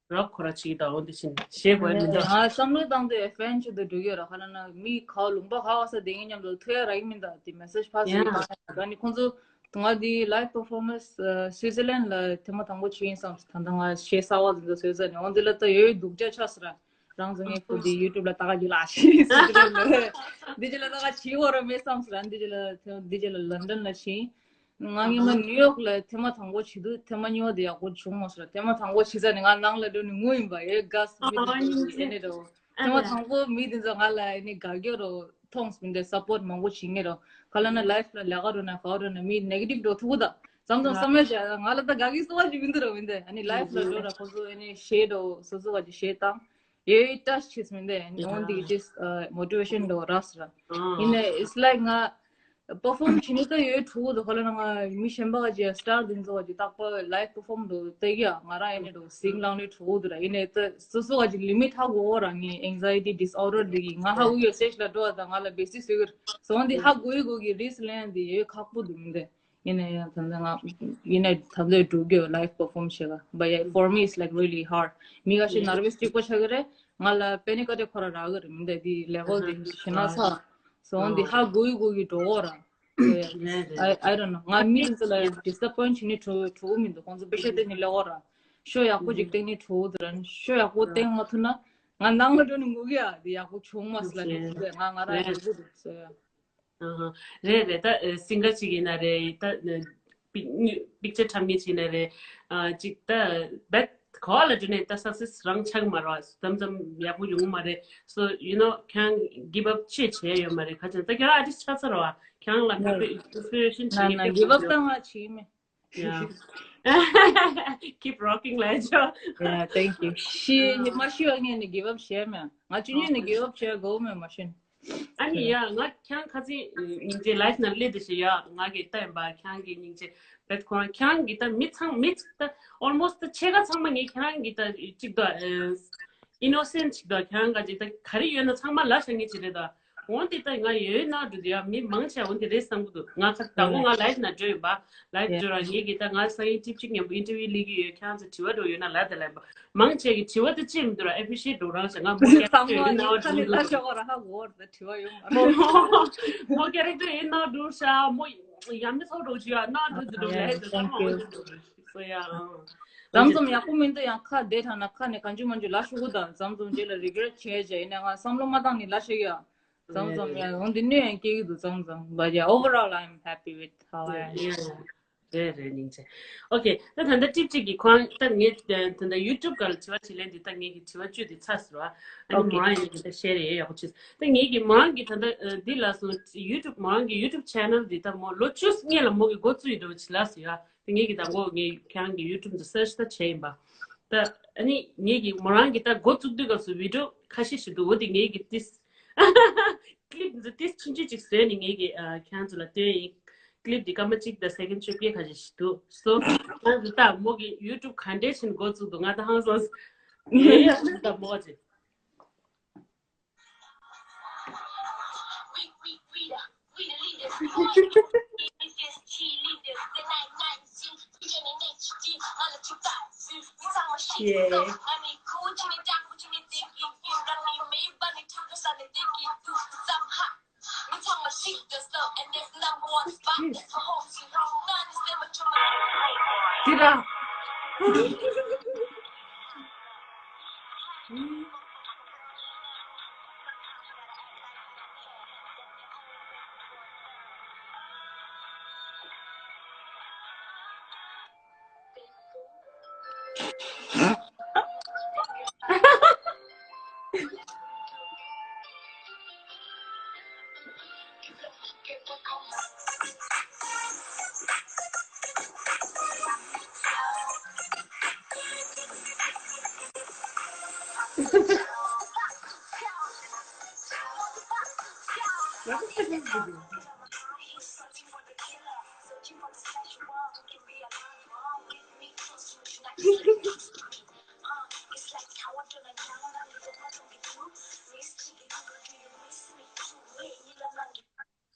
རོགས་ཁོ་ར་ཅིག་ད་འོང་དེ་བྱེད་ན་གཞས་དགོས་མི་འདུག་ང་བསམ་བློ་བཏང་དུས་fan ཆེད་དུ་འགྲོ་གི་ཡོད་ར། ཁ་ན་ན་མི་ག་ལུང་པ་ག་བ་ས་དེ་ངའི་མཉམ་དུ་ཐུག་ཡ་རག་གི་མིན་ད་དེ་message pass ཡིན་ད་ནི་ཁོང་ཚོ་ང་དེ་live performance Switzerland ལ་ཐེངས་མ་དང་པོ་བྱས་ཡིན་བསམ། ད་ལྟ་ང་གཞས་གསར་བ་འཛིན་ཚོ་བཟོས་ཚར་ནས་འོང་དེ་ལ་ད་ཡོད་ཡོད་སྡུག་ཅག་ཆགས་སོང་ར། རང་ཚོ་ངའི་ཁུ་དེ་YouTube ལ་ལྟ་ག་གི་ལ་ཤི་སི་ཏི་རེད་ལ། འདི་ཅི་ལ་ལྟ་ག་བྱི་བོ་ར་མེད་བསམ་སི་ར། འདི་ཅི་ལ་འདི་ཅི་ལ་London ལ་ཤི། ང་ངེད་མ་New York ལ་ཐེངས་མ་དང་པོ་བྱི་དུས་ཐེངས་མ་གཉིས་པ་དེ་ཡག་པོ་བྱུང་མ་སོང་ར། ཐེངས་མ་དང་པོ་བྱི་ས་ནས་ང་ནང་ལ་འགྲོ་ནས་ངུ་ཡིན་པ་ཨེ་དགའ་སི་མི་དེ་ཚོ་ཨེ་ནས་རོ། ཐེངས་མ་དང་པོ་མི་དེ་ཚོ་ང་ལ་ཨེ་ནས་དགའ་སྐྱོ་རོ་མཐོང་སི་མི་འདུག support མང་པོ་བྱེད་ངེས་རོ། ག་ལ་ན་live ལ་ལས་ཀ་རོ་ན་ག་རོ་ན་མི་negative འགྲོ་ཐུག་གི་ད། མཚམས་མཚམས་བསམ་ཡ་བྱས་ང་ལ་ད་དགའ་གི་སོ་བ་ཅིག་མི་འདུག་ར་མི་འདུག་ཨ་ནི་live ལ་འགྲོ་ར་ཁོ་ཚོ་ཨ་ནི་གཞས་འགྲོ་སོ་སོ་བ་ཅིག་གཞས་བཏང་། ཡོད་touch བྱེད་མི་འདུག་ཨ་ནི་འོན་ཏེ་just motivation འགྲོ་ར་སི་ར། ཡིན་ནའི་it's like ང་perform བྱེད་ནི་ད་ཡོད་ཐུག་གི་འདུག་ཁོ་ལ་ན་ང་མི་གཞན་པ་ག་ཅིག་star འདི་ཚོ་བ་ཅིག་རྟག་པར་live perform འགྲོ་ལྟ་གི་ཡ་ང་རང་ཨ་ནི་འགྲོ་sing ལང་ནི་ཐུག་གི་འདུག་ར། ཡིན་ནའི་ད་སོ་སོ་བ་ཅིག་limit ཧ་གོ་ར། ངའི་anxiety disorder འདི་གི་ང་ཧ་གོ་ཡོད་stage ལ་འགྲོ་བ་ད་ང་ལ་བེ་སི་སོས་གི་ར་སོང་འདི་ཧ་གོ་ཡི་གོ་གི་risk ལེན་འདི་ཡོད་ཁག་པོ་འདུག་མི་འདུག་ཡིན་ནའི་ཡང་ད་ལྟ་ང་ཡིན་ནའི་ད་ལྟ་འགྲོ་རྒྱུ་live perform བྱེད་ག་but yeah, for me it's like really hard. མི་ཁ་ཤས་nervous གཅིག་པོ་ཆགས་ཀྱི་རེད། ང་ལ་panic attack ཁོ་ར་རག་གི་རེད་མི་འདུག་འདི་level འདི་ཞེ་ན་ཚ་སོང་འདི་ཧ་གོ་ཡི་གོ་གི་འགྲོ་གོ་ར། I I don't know. ང་མི་འདི་ཚོ་ལ་disappoint བྱེད་ནི་འགྲོ་འགྲོ་གི་མི་འདུག་ཁོང་ཚོ་པེ་ཤ་སྟེར་ནི་ལས་གོ་ར། ཤོ་ཡག་པོ་ཅིག་སྟེར་ནི་འགྲོ་གི་འདུག་ར། ཤོ་ཡག་པོ་སྟེར་མ་ཐུབ་ན་ང་ནང་ལ་འགྲོ་ནི་ངུ་གི་ཡ་འདི་ཡག་པོ་བྱུང་མ་སོང་ལ་ནི་ང་ང་རང་ཡག་པོ་འདུག་སོ་ཡ། ཨ་ཧ། རེད་རེད། ད་སིང་གར་ཅིག་ཡིན་ན་རེད། ད་པིག་པིག་ཅར་འཁྲབ་མཁན་ཅིག་ཡིན་ན་རེད། ཨ་ཅིག་ད་བད་ག་བ་ལ་འགྲོ་ནས་ད་success རང་ཆགས་མ་རེད་བ། མཚམས་མཚམས་ཡག་པོ་ཡོང་གི་མ་རེད། So you know ཁྱང་give up ཅིག་བྱས་ཡོད་མ་རེད། ཁ་ཅན་ད་ཁྱང་artist ཆགས་ཚར་བ། ཁྱང་ལ་མ་པེ་inspiration ཆགས་ཡོད་པེ་give up ད་ང་བྱས་མེད། Yeah. Keep rocking ལབ་ཆོག Yeah, thank you. ཤི་མ་ཤི་བ་ངས་ནི་give up བྱས་མེད། ང་ཅི་ཉིད་ནི་give up བྱས་དགོས་མེད་མ་ཤེས། ཨ་ནི་ཡ་ང་ཁྱང་ཁ་སང་སྙིང་རྗེ་live ནང་སླེབས་དེ་ཞེས་ཡ་ང་གི་ལྟ་ཡིན་པ་ཁྱང་གི་སྙིང་རྗེ་བེད་ཁོང་ཁྱང་གི་ད་མི་ཚང་མི་ད་almost ད་ཕྱེད་ཀ་ཚང་མ་ངས་ཁྱང་གི་ད་གཅིག་ད་innocent གཅིག་ད་ཁྱང་ག་ཅིག་ད་ག་རེ་ཡོད་ན་ཚང་མ་ལ་ཤ་ངེས་ཅི་རེད་ད། འོན་ཏེ་ད་ང་ཡོད་ན་འགྲོ་དེ་ཡ་མི་མང་ཆེ་འོན་ཏེ་རེད་བསམ་གི་འདུག་ང་ཁ་དང་པོ་ང་live ནང་འགྲོ་ཡོད་པ། Live འགྲོ་ར་ངེད་ཀྱི་ད་ང་སང་ཉིན་trip གཅིག་མཉམ་པོ་interview སླེབས་ཀྱི་ཡོད། ཁྱེད་རང་ཚོ་དྲི་བ་འགྲོ་ཡོད་ན་ལབ་དེ་ལབ་པ། མང་ཆེ་གི་དྲི་བ་དེ་ཅི་མི་འདུག་ར་appreciate འགྲོ་རང་ཞེ་ང་མོ་བསམ་བློ་ནི་ཁ་ནས་ལ་ཤོག་ར་ཧ་གོ་བར་ད་དྲི་བ་ཡོད་མ་རེད། མོ་character ཡིན་ན་འགྲོ་ཤ་མོ་ཡ་མི་ཚོགས་འགྲོ་ཞུ་ཡ་ན་འགྲོ་འདི་འགྲོ་ལས་དེ་ཚང་མ་འོ་འདི་འགྲོ་སོ་ཡ། ཙམ་ཙམ་ཡག་པོ་མི་འདུག་ཡང་ཁ་བདེ་དྲགས་ན་ཁ་ནས་གང་བྱུང་མང་བྱུང་ལ་ཤོག་གི་ད་ཙམ་ཙམ་རྗེས་ལ་regret བྱས་བྱས་ཡིན་ན་ང་བསམ་བློ་མ་བཏང་ནི་ལ་ཤོག་ཡ། ཙམ་ཙམ་ཡ་འོན་ཏེ་གནོད་ཡང་སྐྱེལ་གྱི་འདུག་ཙམ་ཙམ། But yeah, overall I'm happy with how I am. རེད་རེད་སྙིང་རྗེ། Okay ད་ད་ལྟ་trip གཅིག་གི་ཁོང་ད་ངས་ད་ལྟ་YouTube སྒང་ལ་དྲི་བ་དྲིས་ལན་འདི་ད་ངས་ཀྱི་དྲི་བ་བཅུ་འདི་ཚར་སོང་ར། ཨ་ནི་མོ་རང་ཡིན་ད་ཤེར་ཡས་ཡག་པོ་བྱས། ད་ངས་ཀྱི་མོ་རང་གི་ད་ལྟ་འདི་ལ་སོང་YouTube མོ་རང་གི་YouTube channel འདི་ད་མོ་ལོ་བཅུ་སྔོན་ལ་མོ་གི་འགོ་བཙུགས་ཡི་འདྲ་བོ་བྱས་ལ་སོང་ཡ། ད་ངས་ཀྱི་ད་མགོ་ངས་ཁྱེད་རང་གི་YouTube དུ་search ད་བྱས་ཡིན་པ། ད་ཨ་ནི་ངས་ཀྱི་མོ་རང་གི་ད་འགོ་བཙུགས་དུས་སྐབས་སུ་video ཁ་ཤས་ཤིག་འདུག་འོ་དེ་ངས་ཀྱི་ཏིས་clip འདི་ཏིས་ཆུང་ཆུང་ཅིག་བཟོས་ནས་ངས་ཀྱི་ཨ་ཁྱེད་རང་ཚོ་ལ་སྟོན་ཡིན། Clip འདི་སྐར་མ་གཅིག་དང་second བཅོ་བརྒྱད་ཁ་ཤས་ཤིག་འདུག So ཁྱེད་རང་ཚོ་ད་མོ་གི་YouTube ག་འདྲས་ཕྱིན་འགོ་བཙུགས་འདུག་ང་ད་ཧང་སངས། ངས་ཡ་ད་མོ་ཅིག་དེ་ར།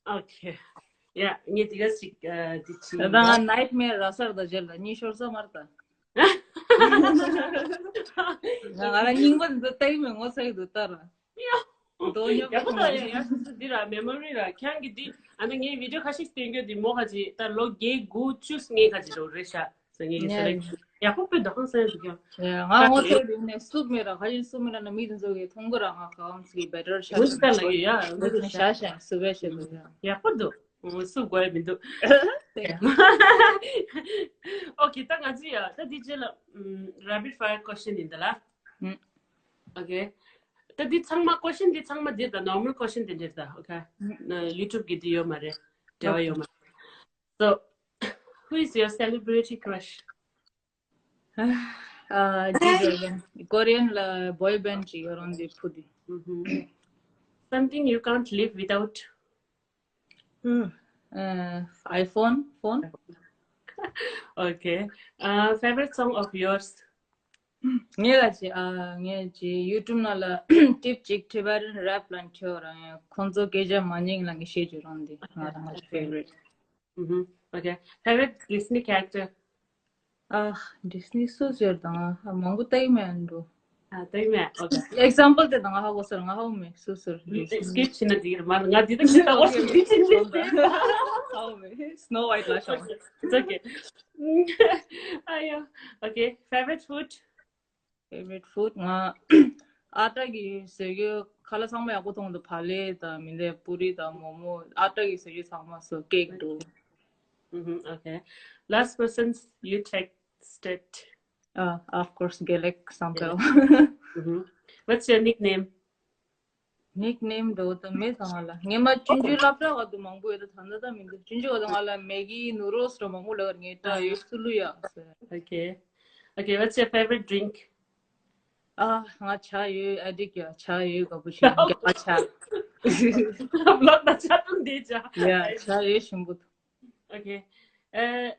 Okay. Yeah, ངས་དེ་ག་ཞིག་ཨ་དེ་བྱིན། ད་ང་Nightmare ར་སར་ད་བརྗེད་ལ་གཉིད་ཤོར་ས་མར་ད། ང་ང་རང་རྙིང་པ་འདི་ལྟ་གི་མེད་ངོ་ཚ་གི་འདུག་ལྟ་ར། ཡ། དོ་ཉོ་ཡག་པོ་ད་ཡ་ཡ་འདི་ར་memory ར་ཁྱང་གི་འདི་ཨ་ནི་ངའི་video ཁ་ཤས་སྟོན་རྒྱུ་འདི་མོ་ཁ་ཅིག་ད་ལོ་བརྒྱད་དགུ་བཅུ་ངའི་ཁ་ཅིག་རོ་རེད་ཤག་ཟེར་ངེས་ཀྱི་ཟེར་རེད། ཡག་པོ་དཔེ་འདུག་ཧང་སང་འདུག་ཡ། ཡ་ང་ངོ་ཚ་གི་འདུག་ནས་སུབ་མེད་ར་ཁ་ཡིན་སུབ་མེད་ར་ན་མི་དེ་ཚོ་གི་མཐོང་གི་ར་ང་ག་བམ་ཚིག་better ཤ་ངུ་ཤ་ལ་ཡོད་ཡ་ངུ་ཤ་ཤ་སུབ་བས་ཤ་འདུག་ཡ། ཡག་པོ་འདུག་ངུ་སུབ་དགོས་ཡ་མི་འདུག Okay ད་ང་ཚོ་ཡ་ད་འདི་རྗེས་ལ་rapid fire question ཡིན་ད་ལ། Okay ད་འདི་ཚང་མ་question འདི་ཚང་མ་འདི་ད་normal question དེ་འདྲ་ད། Okay ན་YouTube གི་འདི་ཡོད་མ་རེད། འབྲེལ་བ་ཡོད་མ་རེད། So who is your celebrity crush? ཨ་ཇི་ཇོ་ཡན། Korean ལ་boy band ཅིག་ཡོད་རང་འདི་ཕུ་འདི། Something you can't live without. ཨ་iPhone phone. Okay. Uh, favorite song of yours? ངས་ལ་ཅི་ཨ་ངས་ཅི་YouTube ནང་ལ་tip ཅིག་Tibetan rap ལ་འཁྱོར་རང་ཡང་ཁོང་ཚོ་སྐད་ཆ་མ་ཉན་ལ་ངས་བཤད་རྒྱུ་རང་འདི་ང་རང་ང་favorite. Okay. Favorite Disney character? ཨ་Disney སུ་ཟེར་དང་ཨ་མང་པོ་ལྟ་ཡི་མེད་འགྲོ། ཨ་ལྟ་ཡི་མེད། Okay. Example དེ་དང་ཧ་གོ་ཟེར་ང་ཧ་གོ་མེད་སུ་ཟེར། Skip བྱེད་ན་འགྲིག་གི་རེད་མ་ང་འདི་དང་འདི་ལྟ་བ་སུ་འདི་བྱེད་འདི་བྱེད། ཧ་གོ་མེད། Snow White ལ་ཤོག It's okay. ཨ་ཡ། Okay. Favorite food? Favorite food ང་ཨ་ཏྲ་གི་ཟས་གོས་ཁ་ལག་ཚང་མ་ཡག་པོ་མཐོང་འདུག་བག་ལེབ་དང་མི་འདྲ་པུ་རི་དང་མོ་མོ་ཨ་ཏྲ་གི་ཟས་གོས་ཚང་མ་སོ་cake འདུག Okay. Last person you texted? Uh, of course, Gelek Sampel. What's your nickname? Nickname འདྲ་བོ་ད་མེད་ད་ང་ལ། ངས་མ་ཆུང་ཆུང་སློབ་གྲྭ་བར་དུ་མང་པོ་ཡོད་ད་ད་ད་མི་འདུག་ཆུང་ཆུང་བར་དུ་ང་ལ་Maggi noodles འདྲ་མང་པོ་ལབ་ངས་ད་ཡོད་སུ་ལུ་ཡ། Okay. Okay, what's your favorite drink? ཨ་ང་ཇ་ཡོད་addict ཡ་ཇ་ཡོད་དགའ་པོ་ཞིག་རྒྱ་ཆ། ལོག་ད་ཆ་ཏུང་དེ་ཇ། Yeah ཇ་ཡོད་ཞིམ་པོ། Okay. Uh,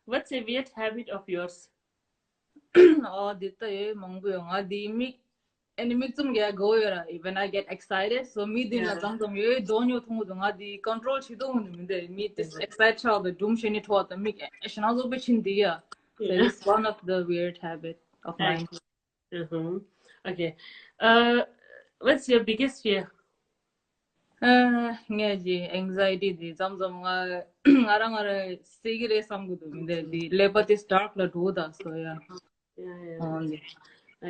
what's a weird habit of yours? ཨོ་འདི་ལྟ་ཡོད་མང་པོ་ཡོད་ང་འདི་མིག་ཨ་ནི་མིག་བཙུམ་རྒྱག་དགོས་ཡོད་ར། When I get excited so མི་འདི་ལ་ཙམ་ཙམ་ཡོད་རྡོ་ཉོ་ཐུང་ངུ་འདུག་ང་འདི་control བྱེད་ཐུང་ངུ་འདུག་མི་འདི་མི་འདི་excited ཆགས་འདུག་སྒྲུང་བཤད་ནི་ཐོག་ད་མིག་ཨེ་ཤ་ན་བཟོ་པའི་ཕྱིན་འདི་ཡ། So it's one of the weird habit of mine. Okay. Uh, what's your biggest fear? ཨ་ངས་ཀྱི་anxiety འདི་ཙམ་ཙམ་ང་ང་རང་ང་རང་སྲེག་གི་རེད་བསམ་གི་འདུག་མི་འདི་འདི་ཀླད་པ་དེ་dark ལ་འགྲོ་ད་སོ་ཡ། Yeah, yeah.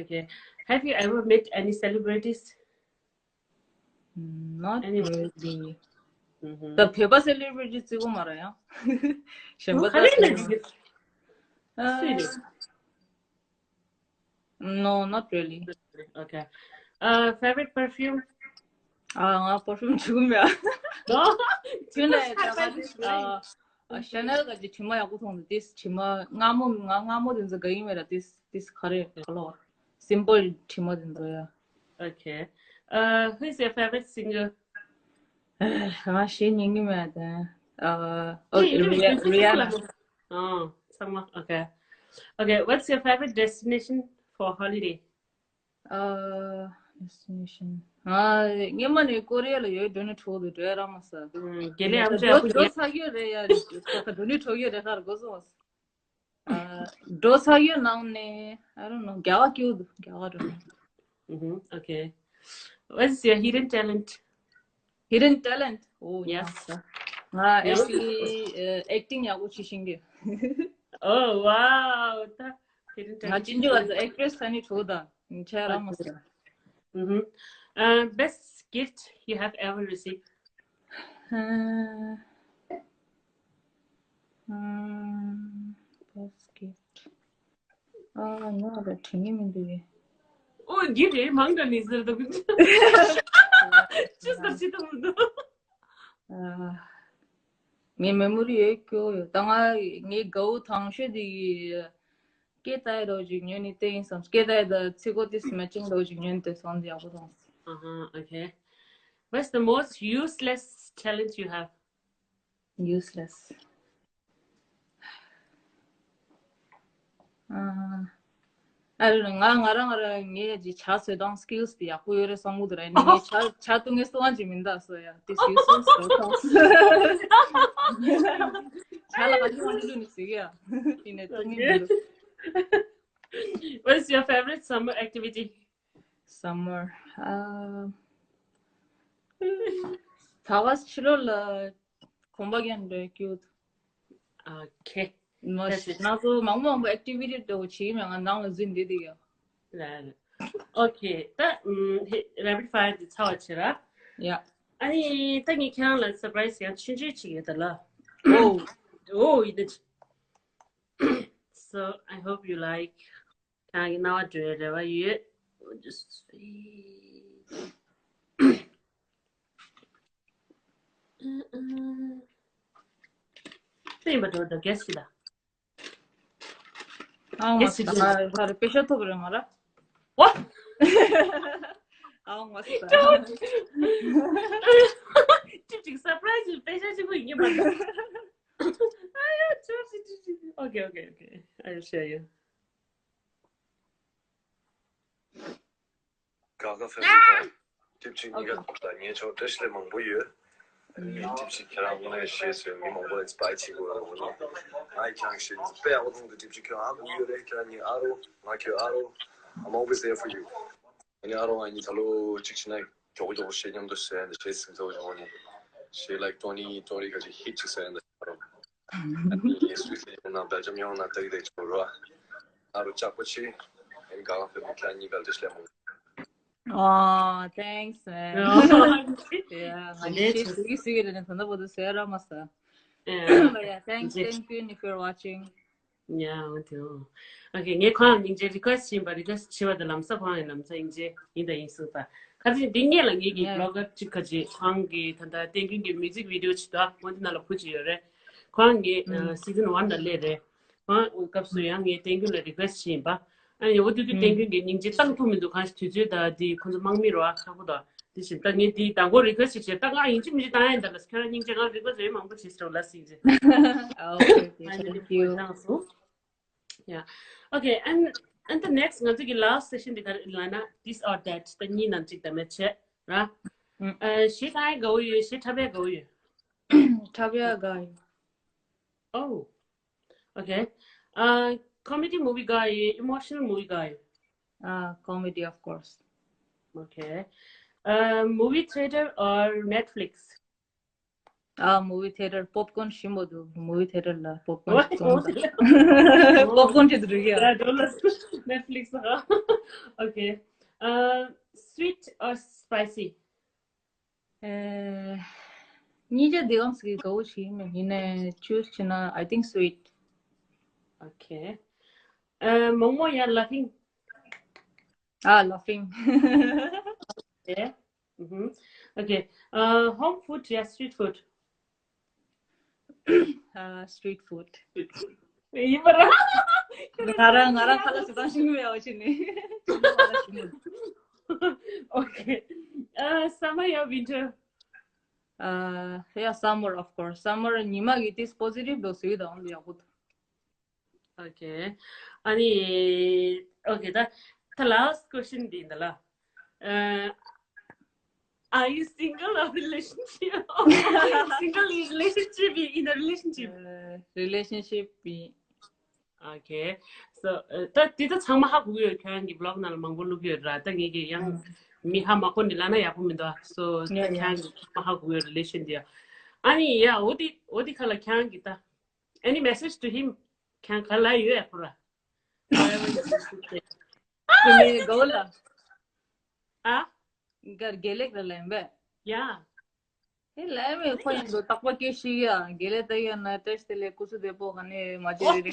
Okay. Have you ever met any celebrities? Not really. ད་བོད་པ་celebrity བརྩི་གོ་མ་ར་ཡང་། གཞན་པ་ད་celebrity. No, not really. Okay. Uh, favorite perfume? ཨ་ང་perfume བྱུག་མེད། ཁྱོད་ལ་ད་ག་ཨ་Chanel ག་ཅི་དྲི་མ་ཡག་པོ་མཐོང་འདུག་དྲི་མ་མངར་མོ་ང་མངར་མོ་དེ་ཚོ་དགའ་ཡི་མེད་ལ་དེ་དེ་ག་རེ་ག་ལོ། Simple དྲི་མ་དེ་ཚོ་ཡ། Okay. Uh, who is your favorite singer? ང་ཞེས་ཉན་གི་མེད་དེ། ཨ་ཨོ་Rihanna. ཨ་ཚང་མ། Okay. Okay, what's your favorite destination for holiday? Uh, destination. ང་སྔོན་མ་ནས་ཀོ་རི་ཡ་ལ་ཡོད་འགྲོ་ནས་འཕྲོ་དུ་འགྲོ་ཡ་རག་མ་སོང་། དགེ་ལེགས་ཨམ་ཅོག་ཡག་པོ་ཉོས། འགྲོ་ཚར་ཡོད་རེད་ཡ། འགྲོ་ནས་འཕྲོ་ཡོད་རེད་ཁར་གོ་སོང་། འགྲོ་ཚར་ཡོད་ནང་ནས་I don't know རྒྱ་གར་སྐྱོ་འདུག་རྒྱ་གར་འགྲོ། Okay. What's your hidden talent? Hidden talent? Oh, yes. ང་actually acting ཡག་པོ་བྱེད་ཤེས་ཀྱི། Oh, wow. ད་དེ་རིང་ང་ཅི་འཇུ་ལ་ཨེག་ཊི་རེ་སི་ས་ནི་ཁྲོ་ད་ཆ་ར་མ་ས། Mm-hmm. Uh, best gift you have ever received? Best gift. ཨ་ང་ལ་དྲན་གྱི་མི་འདུག་གས། ཨོ་འདི་རེད། མང་དྲགས་ནི་ཟེར་འདུག་ཅི་ཟེར་ཅི་འདུག་མི་འདུག་ཨ། ངའི་མེ་མོ་རི་ཡོད་སྐྱོ་ཡོད། ད་ང་ངའི་དགའ་བོ་དང་ཤོས་དེ་གི་སྐད་བཏགས་རོ་ཅིག་ཉོས་ནི་བསྟན་ཡིན་བསམ། སྐད་བཏགས་ད་ཚིག་གོ་དེ་སི་མེ་ཅིང་རོ་ཅིག་ཉོས་ནི་དེ་སོང་དེ་ཡག་པོ་མཐོང་སོང་། Uh-huh, okay. What's the most useless talent you have? Useless. ཨ་རེད། ང་ང་རང་ང་རང་ངའི་ཇི་ཇ་བཟོ་སྟངས་སི་ཀིལ་སི་དེ་ཡག་པོ་ཡོད་རེད་བསམ་གྱི་འདུག་ར། ནི་ངའི་ཇ་ཇ་བཏུང་མཁན་སུ་ཡང་ཅིག་མིན་ད་སོ་ཡ། དེ་སུའི་སུ་སོ་ཐོག་ཇ་ལ་ག་ཅི་མ་ཅི་བླུགས་ནི་ཟིག་ཡ། དེ་ནས་བཏུང་མཁན་མི་འདུག What is your favorite summer activity? Summer. ཨ། ད་བ་ཕྱི་ལོགས་ལ་གོམ་པ་རྒྱག་འགྲོ་ཡ་ཀྱུ། Okay. མ་ཤི་ན་ཚོ་མང་པོ་མང་པོ་ཨེག་ཊི་བི་ཊི་འདྲ་བོ་བྱེད་ཀྱི་མེད། ང་ནང་ལ་འཛུལ་བསྡད་དེ་ཡ། Okay. ད་ཨམ་ཧེ་rapid fire འདི་ཚར་བ་བྱེད་ར། ཡ། ཨ་ནི་ད་ངས་ཁྱེད་རང་ལ་surprise ཡང་ཆུང་ཆུང་ཅིག་ཡོད་ད་ལ། Oh. Oh, you did. So I hope you like. ཁྱེད་རང་གི་རྣ་བ་འགྲོ་ཡ་རེ་བ་ཡོད། Just wait. ཨ་ཨ། ཚེ་ཡིན་པ་འགྲོ་ད་གེ་སི་ད། ཨང་མ་ས་ཧ་ར་པེ་ཤ་ཐོབ་རེ་མ་ར། What? ཨང་མ་ས། ཅིག་ཅིག་surprise པེ་ཤ་ཅིག་པོ་ཡིན་ཉེ་མ་ད། ཨ་ཡ་ཅོ་ཅི་ཅི་ཅི། Okay, okay, okay. I will share you. ག་ག་ཧྥེ་མི་ཊིབ་ཅིག་གཉིས་ཀ་ཐོག་ལ་ཉེ་ཆོག་བཀྲ་ཤིས་བདེ་ལེགས་མང་པོ་ཡོད། ཨ་ནི་ཊིབ་ཅིག་ཁྱེད་རང་དངོས་གནས་ཤེས་སོང་། མི་མང་པོ་ཨིན་སི་པ་ཡར་བྱེད་དགོས་རེད་འོ་ནོ། ང་ཡི་ཁྱེད་རང་ཤེས་དཔེ་ཡག་པོ་མཐོང་འདུག་ཊིབ་ཅིག་ཁྱོད་ཧ་གོ་ཡོད་རེད། ཁྱེད་རང་ངའི་ཨ་རོ། ང་ཁྱོད་ཨ་རོ། I'm always there for you. ཨ་ནི་ཨ་རོ་ཨ་ནི་ད་ལོ་གཅིག་བྱས་ན་མགྱོགས་མགྱོགས་བཤད། མཉམ་དུ་བཤད་ཡ་འདི་བཤད་ཟིན་ཚར་བ་བྱུང་བ་ནི། བཤད་ལའིག་ཊོ་ནི་ཊོ་ནི་ག་ཅིག་ཧིཊ་ཅིག་ཟེར་ཡ་འདི་ཨ་རོ། ཨ་ནི་སུད་སི་ཡོང་ན་སྦེལ་ཇམ་ཡོང་ན་ཏག་ཏག་བྱུང་རོ། ཨ་རོ་ལྕགས་པོ་ཆེ། ཨ་ནི་ག་ལ་ཕེབས་ན་ཁྱེད་གཉིས་ཀ་བཀྲ་ཤིས་བདེ་ལེགས་མང་། Oh, thanks, man. Yeah, ང་ནི་ཤེས་སུ་ཡི་སུ་ཡི་རེད་ན་ད་ལྟ་བར་དུ་ཟེར་ར་མ་ས། But yeah, thanks, thank you if you're watching. Yeah, okay. Okay, ངས་ཁོང་ལ་སྙིང་རྗེ་རི་ཀུ་ཨེ་སི་ཊི་བྱིན་པ། རི་ཀུ་ཨེ་སི་ཊི་བྱེད་པ་དང་ལམ་སང་ཁོང་ཡང་ལམ་སང་སྙིང་རྗེ་ཡིན་དང་ཡིན་གསུངས་ད། ཁ་སང་འདི་སྔོན་ལ་ངེད་ཀྱི་བི་ལོག་གར་གཅིག་ཁ་ཅིག་ཁོང་གི་ད་ལྟ་བསྟན་ཀུན་གྱི་མིའུ་ཟིག་བི་ཌི་ཡོ་ཅིག་འདུག་འོ་འདི་ནང་ལ་བུ་ཅིག་ཡོད་རེད། ཁོང་ངའི་སི་ཛན་ཝན་ལ་སླེབས་རེད། ཁོང་སྐབས་སུ་ཡང་ངས་བསྟན་ཀུན་ལ་རི་ཀུ་ཨེ་སི་ཊི་བྱིན་པ། ཨ་ནི་འོ་དུས་དུས་བསྟན་ཀུན་གྱི་སྙིང་རྗེ་བཏང་ཐུབ་མི་འདུག་གང་ཞིག་དུས་ཚོད་ད་འདི་ཁོང་ཚོ་དམག་མི་རོ་ཨ་ཁག་པོ་དང་། དེ་བཞིན་ད་ངས་འདི་མདང་དགོང་རི་ཀུ་ཨེ་སི་ཊི་བྱས་ད་ང་ཡིན་གཅིག་མིན་གཅིག་བཏང་ཡ་ཡིན་ད་ལ། ཁྱོད་རང་སྙིང་རྗེ། ང་རི་ཀུ་ཨེ་སི་ཊི་མང་པོ་བྱས་སོང་ལ་སྙིང་རྗེ། Okay, okay, thank you. Yeah. Okay, and and the next ང་ཚོ་གི་last session འདི་ག་རེ་ལབ་ན་this or that ད་གཉིས་ནང་གཅིག་ད་མེད་བྱས་ར། ཨ་གཞས་བཏང་ཡ་དགའ་བོ་ཡོད། གཞས་འཁྲབ་ཡ་དགའ་བོ་ཡོད། འཁྲབ་ཡ་དགའ་ཡོད། Oh. Okay. Uh, comedy movie དགའ་ཡོད། Emotional movie དགའ་ཡོད། Ah, comedy, of course. Okay. Uh, movie theater or Netflix? Ah, movie theater. Popcorn ཞིམ་པོ་འདུག movie theater ལ་popcorn ཞིག་བཙོང་ད། Popcorn ཞིག་འདུག་ཡ། Yeah, dollars. Netflix. Okay. Uh, sweet or spicy? ཨེ། སྙིང་རྗེ་འདི་ཨམ་སི་གི་དགའ་བོ་ཞིག་ཡིན་ནའི་choose བྱས་ན། I think sweet. Okay. ཨེ། མོག་མོག་ཡ་laughing? Ah, laughing. Okay. Mm-hmm. Okay. Uh, home food ཡ་street food? Ah, street food. ཡིན་པ་ར། ང་རང་ང་རང་ཁ་ལག་ཟ་སྟངས་ཤེས་ཀྱི་མེད་པ་བྱས་ནས། Okay. Uh, summer ཡ་winter? Uh, yeah, summer, of course. Summer ཉི་མ་གི་དེ་positive འདུག་ཟེར་གྱི་འདུག་ཡག་པོ་འདུག Okay. ཨ་ནི། Okay, ད་ད་last question འདི་འདི་ལ། Uh, are you single or relationship? Single in relationship, in a relationship. Uh, relationship. Okay. So, uh, ད་འདི་ད་ཚང་མ་ཧ་གོ་གི་ཡོད། ཁྱོད་རང་གི་vlog ནང་ལ་མང་པོ་བླུགས་ཡོད་ར། ད་ངེད་ཀྱི་ཡང་མི་ཧ་མ་གོ་ནི་ལབ་ན་ཡག་པོ་མི་འདུག So ད་ཁྱོད་རང་གི་ཚང་མ་ཧ་གོ་གི་ཡོད། relation འདི་ཡ། ཨ་ནི་ཡ་འོ་དེ་འོ་དེ་ཁ་ལ་ཁྱོད་རང་གི་ད། Any message to him? ཁྱང་ག་ལ་ཡོད་ཡ་ཁོ་ར། དེ་ནས་གའུ་ལ། ཨ། གར་དགེ་ལེགས་ར་ལེན་པས། ཡ། ཨེ་ལའི་མེ་ཁོ་ཡིན་དུ་རྟག་པ་སྐད་ཤིག་ཡ་དགེ་ལེགས་ད་ཡ་ན་བཀྲ་ཤིས་བདེ་ལེགས་སྐུ་གཟུགས་བདེ་པོ་ག་ནས་མ་བརྗེད་རེད།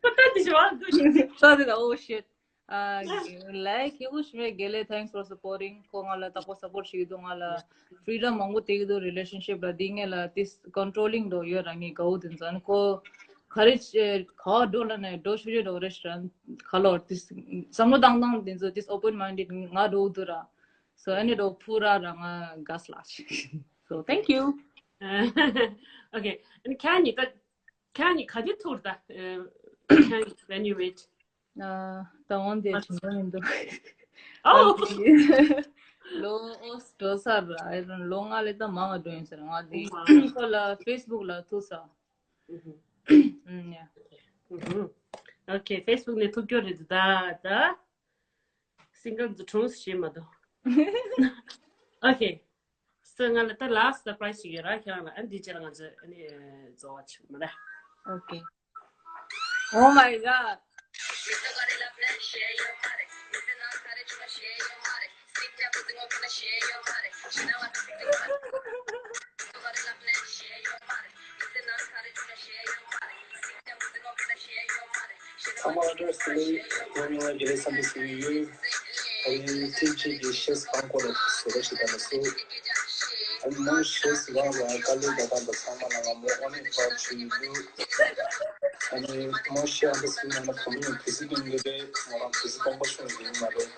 ཁོ་ལྟ་དེ་ཞིག་བ་འདུག་ཤིག་ཅིག་ས་དེ་ད་oh shit ཨ་ལའི་ཁྱེད་ཀུ་ཤི་མེ་དགེ་ལེགས། Thanks for supporting. ཁོ་ང་ལ་རྟག་པ་support བྱེད་ཀྱི་འདུག་ང་ལ་freedom མང་པོ་སྟེར་གྱི་འདུག relationship ལ། འདི་ངེད་ལ་ཏིས་controlling འགྲོ་ཡོད་ར། ངའི་གའུ་དེ་ཚོ་ཨ་ནི་ཁོ་ག་རེ་ག་འགྲོ་ལ་ནས་འགྲོ་ཤུ་ཡོད་འགྲོ་རེ་ཤི་ར་ག་ལོར་ཏིས་བསམ་བློ་བཏང་སྟངས་དེ་ཚོ་ཏིས་open minded ང་འགྲོ་འདུག་ར། So ཨ་ནི་འགྲོ་ཕུ་ར་ར་ང་དགའ་སླ་ཞིག So thank you. Okay. ཨ་ནི་ཁྱང་ཉིད་ད་ཁྱང་ཉིད་ག་དུས་ཐུག་ད། ཁྱང་ཉིད་graduate ད་འོན་ཏེ་དྲན་པ་མི་འདུག་ཨོ། ལོ་ཨོ་འགྲོ་ས་ར་ཨེ་རན་ལོ་ལྔ་ལས་ད་མང་བ་འགྲོ་ཡིན་ཟེར། ང་དེ་ཁོ་ལ་Facebook ལ་ཐུག་ས། ཨུམ་ཡ། Okay, Facebook ནས་ཐུག་རྒྱུ་རེད་ད་ད། Single འཛུགས་སྐྲུན་བྱེད་མ་དོ། Okay. སོ་ང་ལ་ད་last surprise ཞིག་ཡོད་ར། ཁྱེད་རང་ལ་ཨ་འདི་རྗེས་ལ་ང་ཚོ་ཨ་ནི་རྫོགས་པ་ཆུ་མ་ར། Okay. Oh my god. ཚང་མ་ལ་བཀྲ་ཤིས་བདེ་ལེགས། ཁོང་ཉུང་བ་དགེ་ལེགས་བསམ་པའི་སེམས་ཡོད། ཨ་ནི་ཐེངས་གཅིག་གི་ཤེས་གང་སྐོར་ལ་ཟེར་བ་ཞིག་དང་ལ་སུ། ཨ་ནི་མོ་ཤེས་གང་ལ་དཀའ་ལས་བརྒྱབ་པ་ཚང་མ་ལ་ང་མོ་ཨོ་ནི་པར་ཞུ་ཡི་འདུག་ཨ་ནི་མོ་ཤེས་ཨ་འདི་སུ་ནང་ལ་གང་མིན་བི་ཟི་ཏིང་ཡོད་པས་མོ་རང་བི་ཟི་སྟོང་པ་ཤོར་ཡོད་མ་རེད།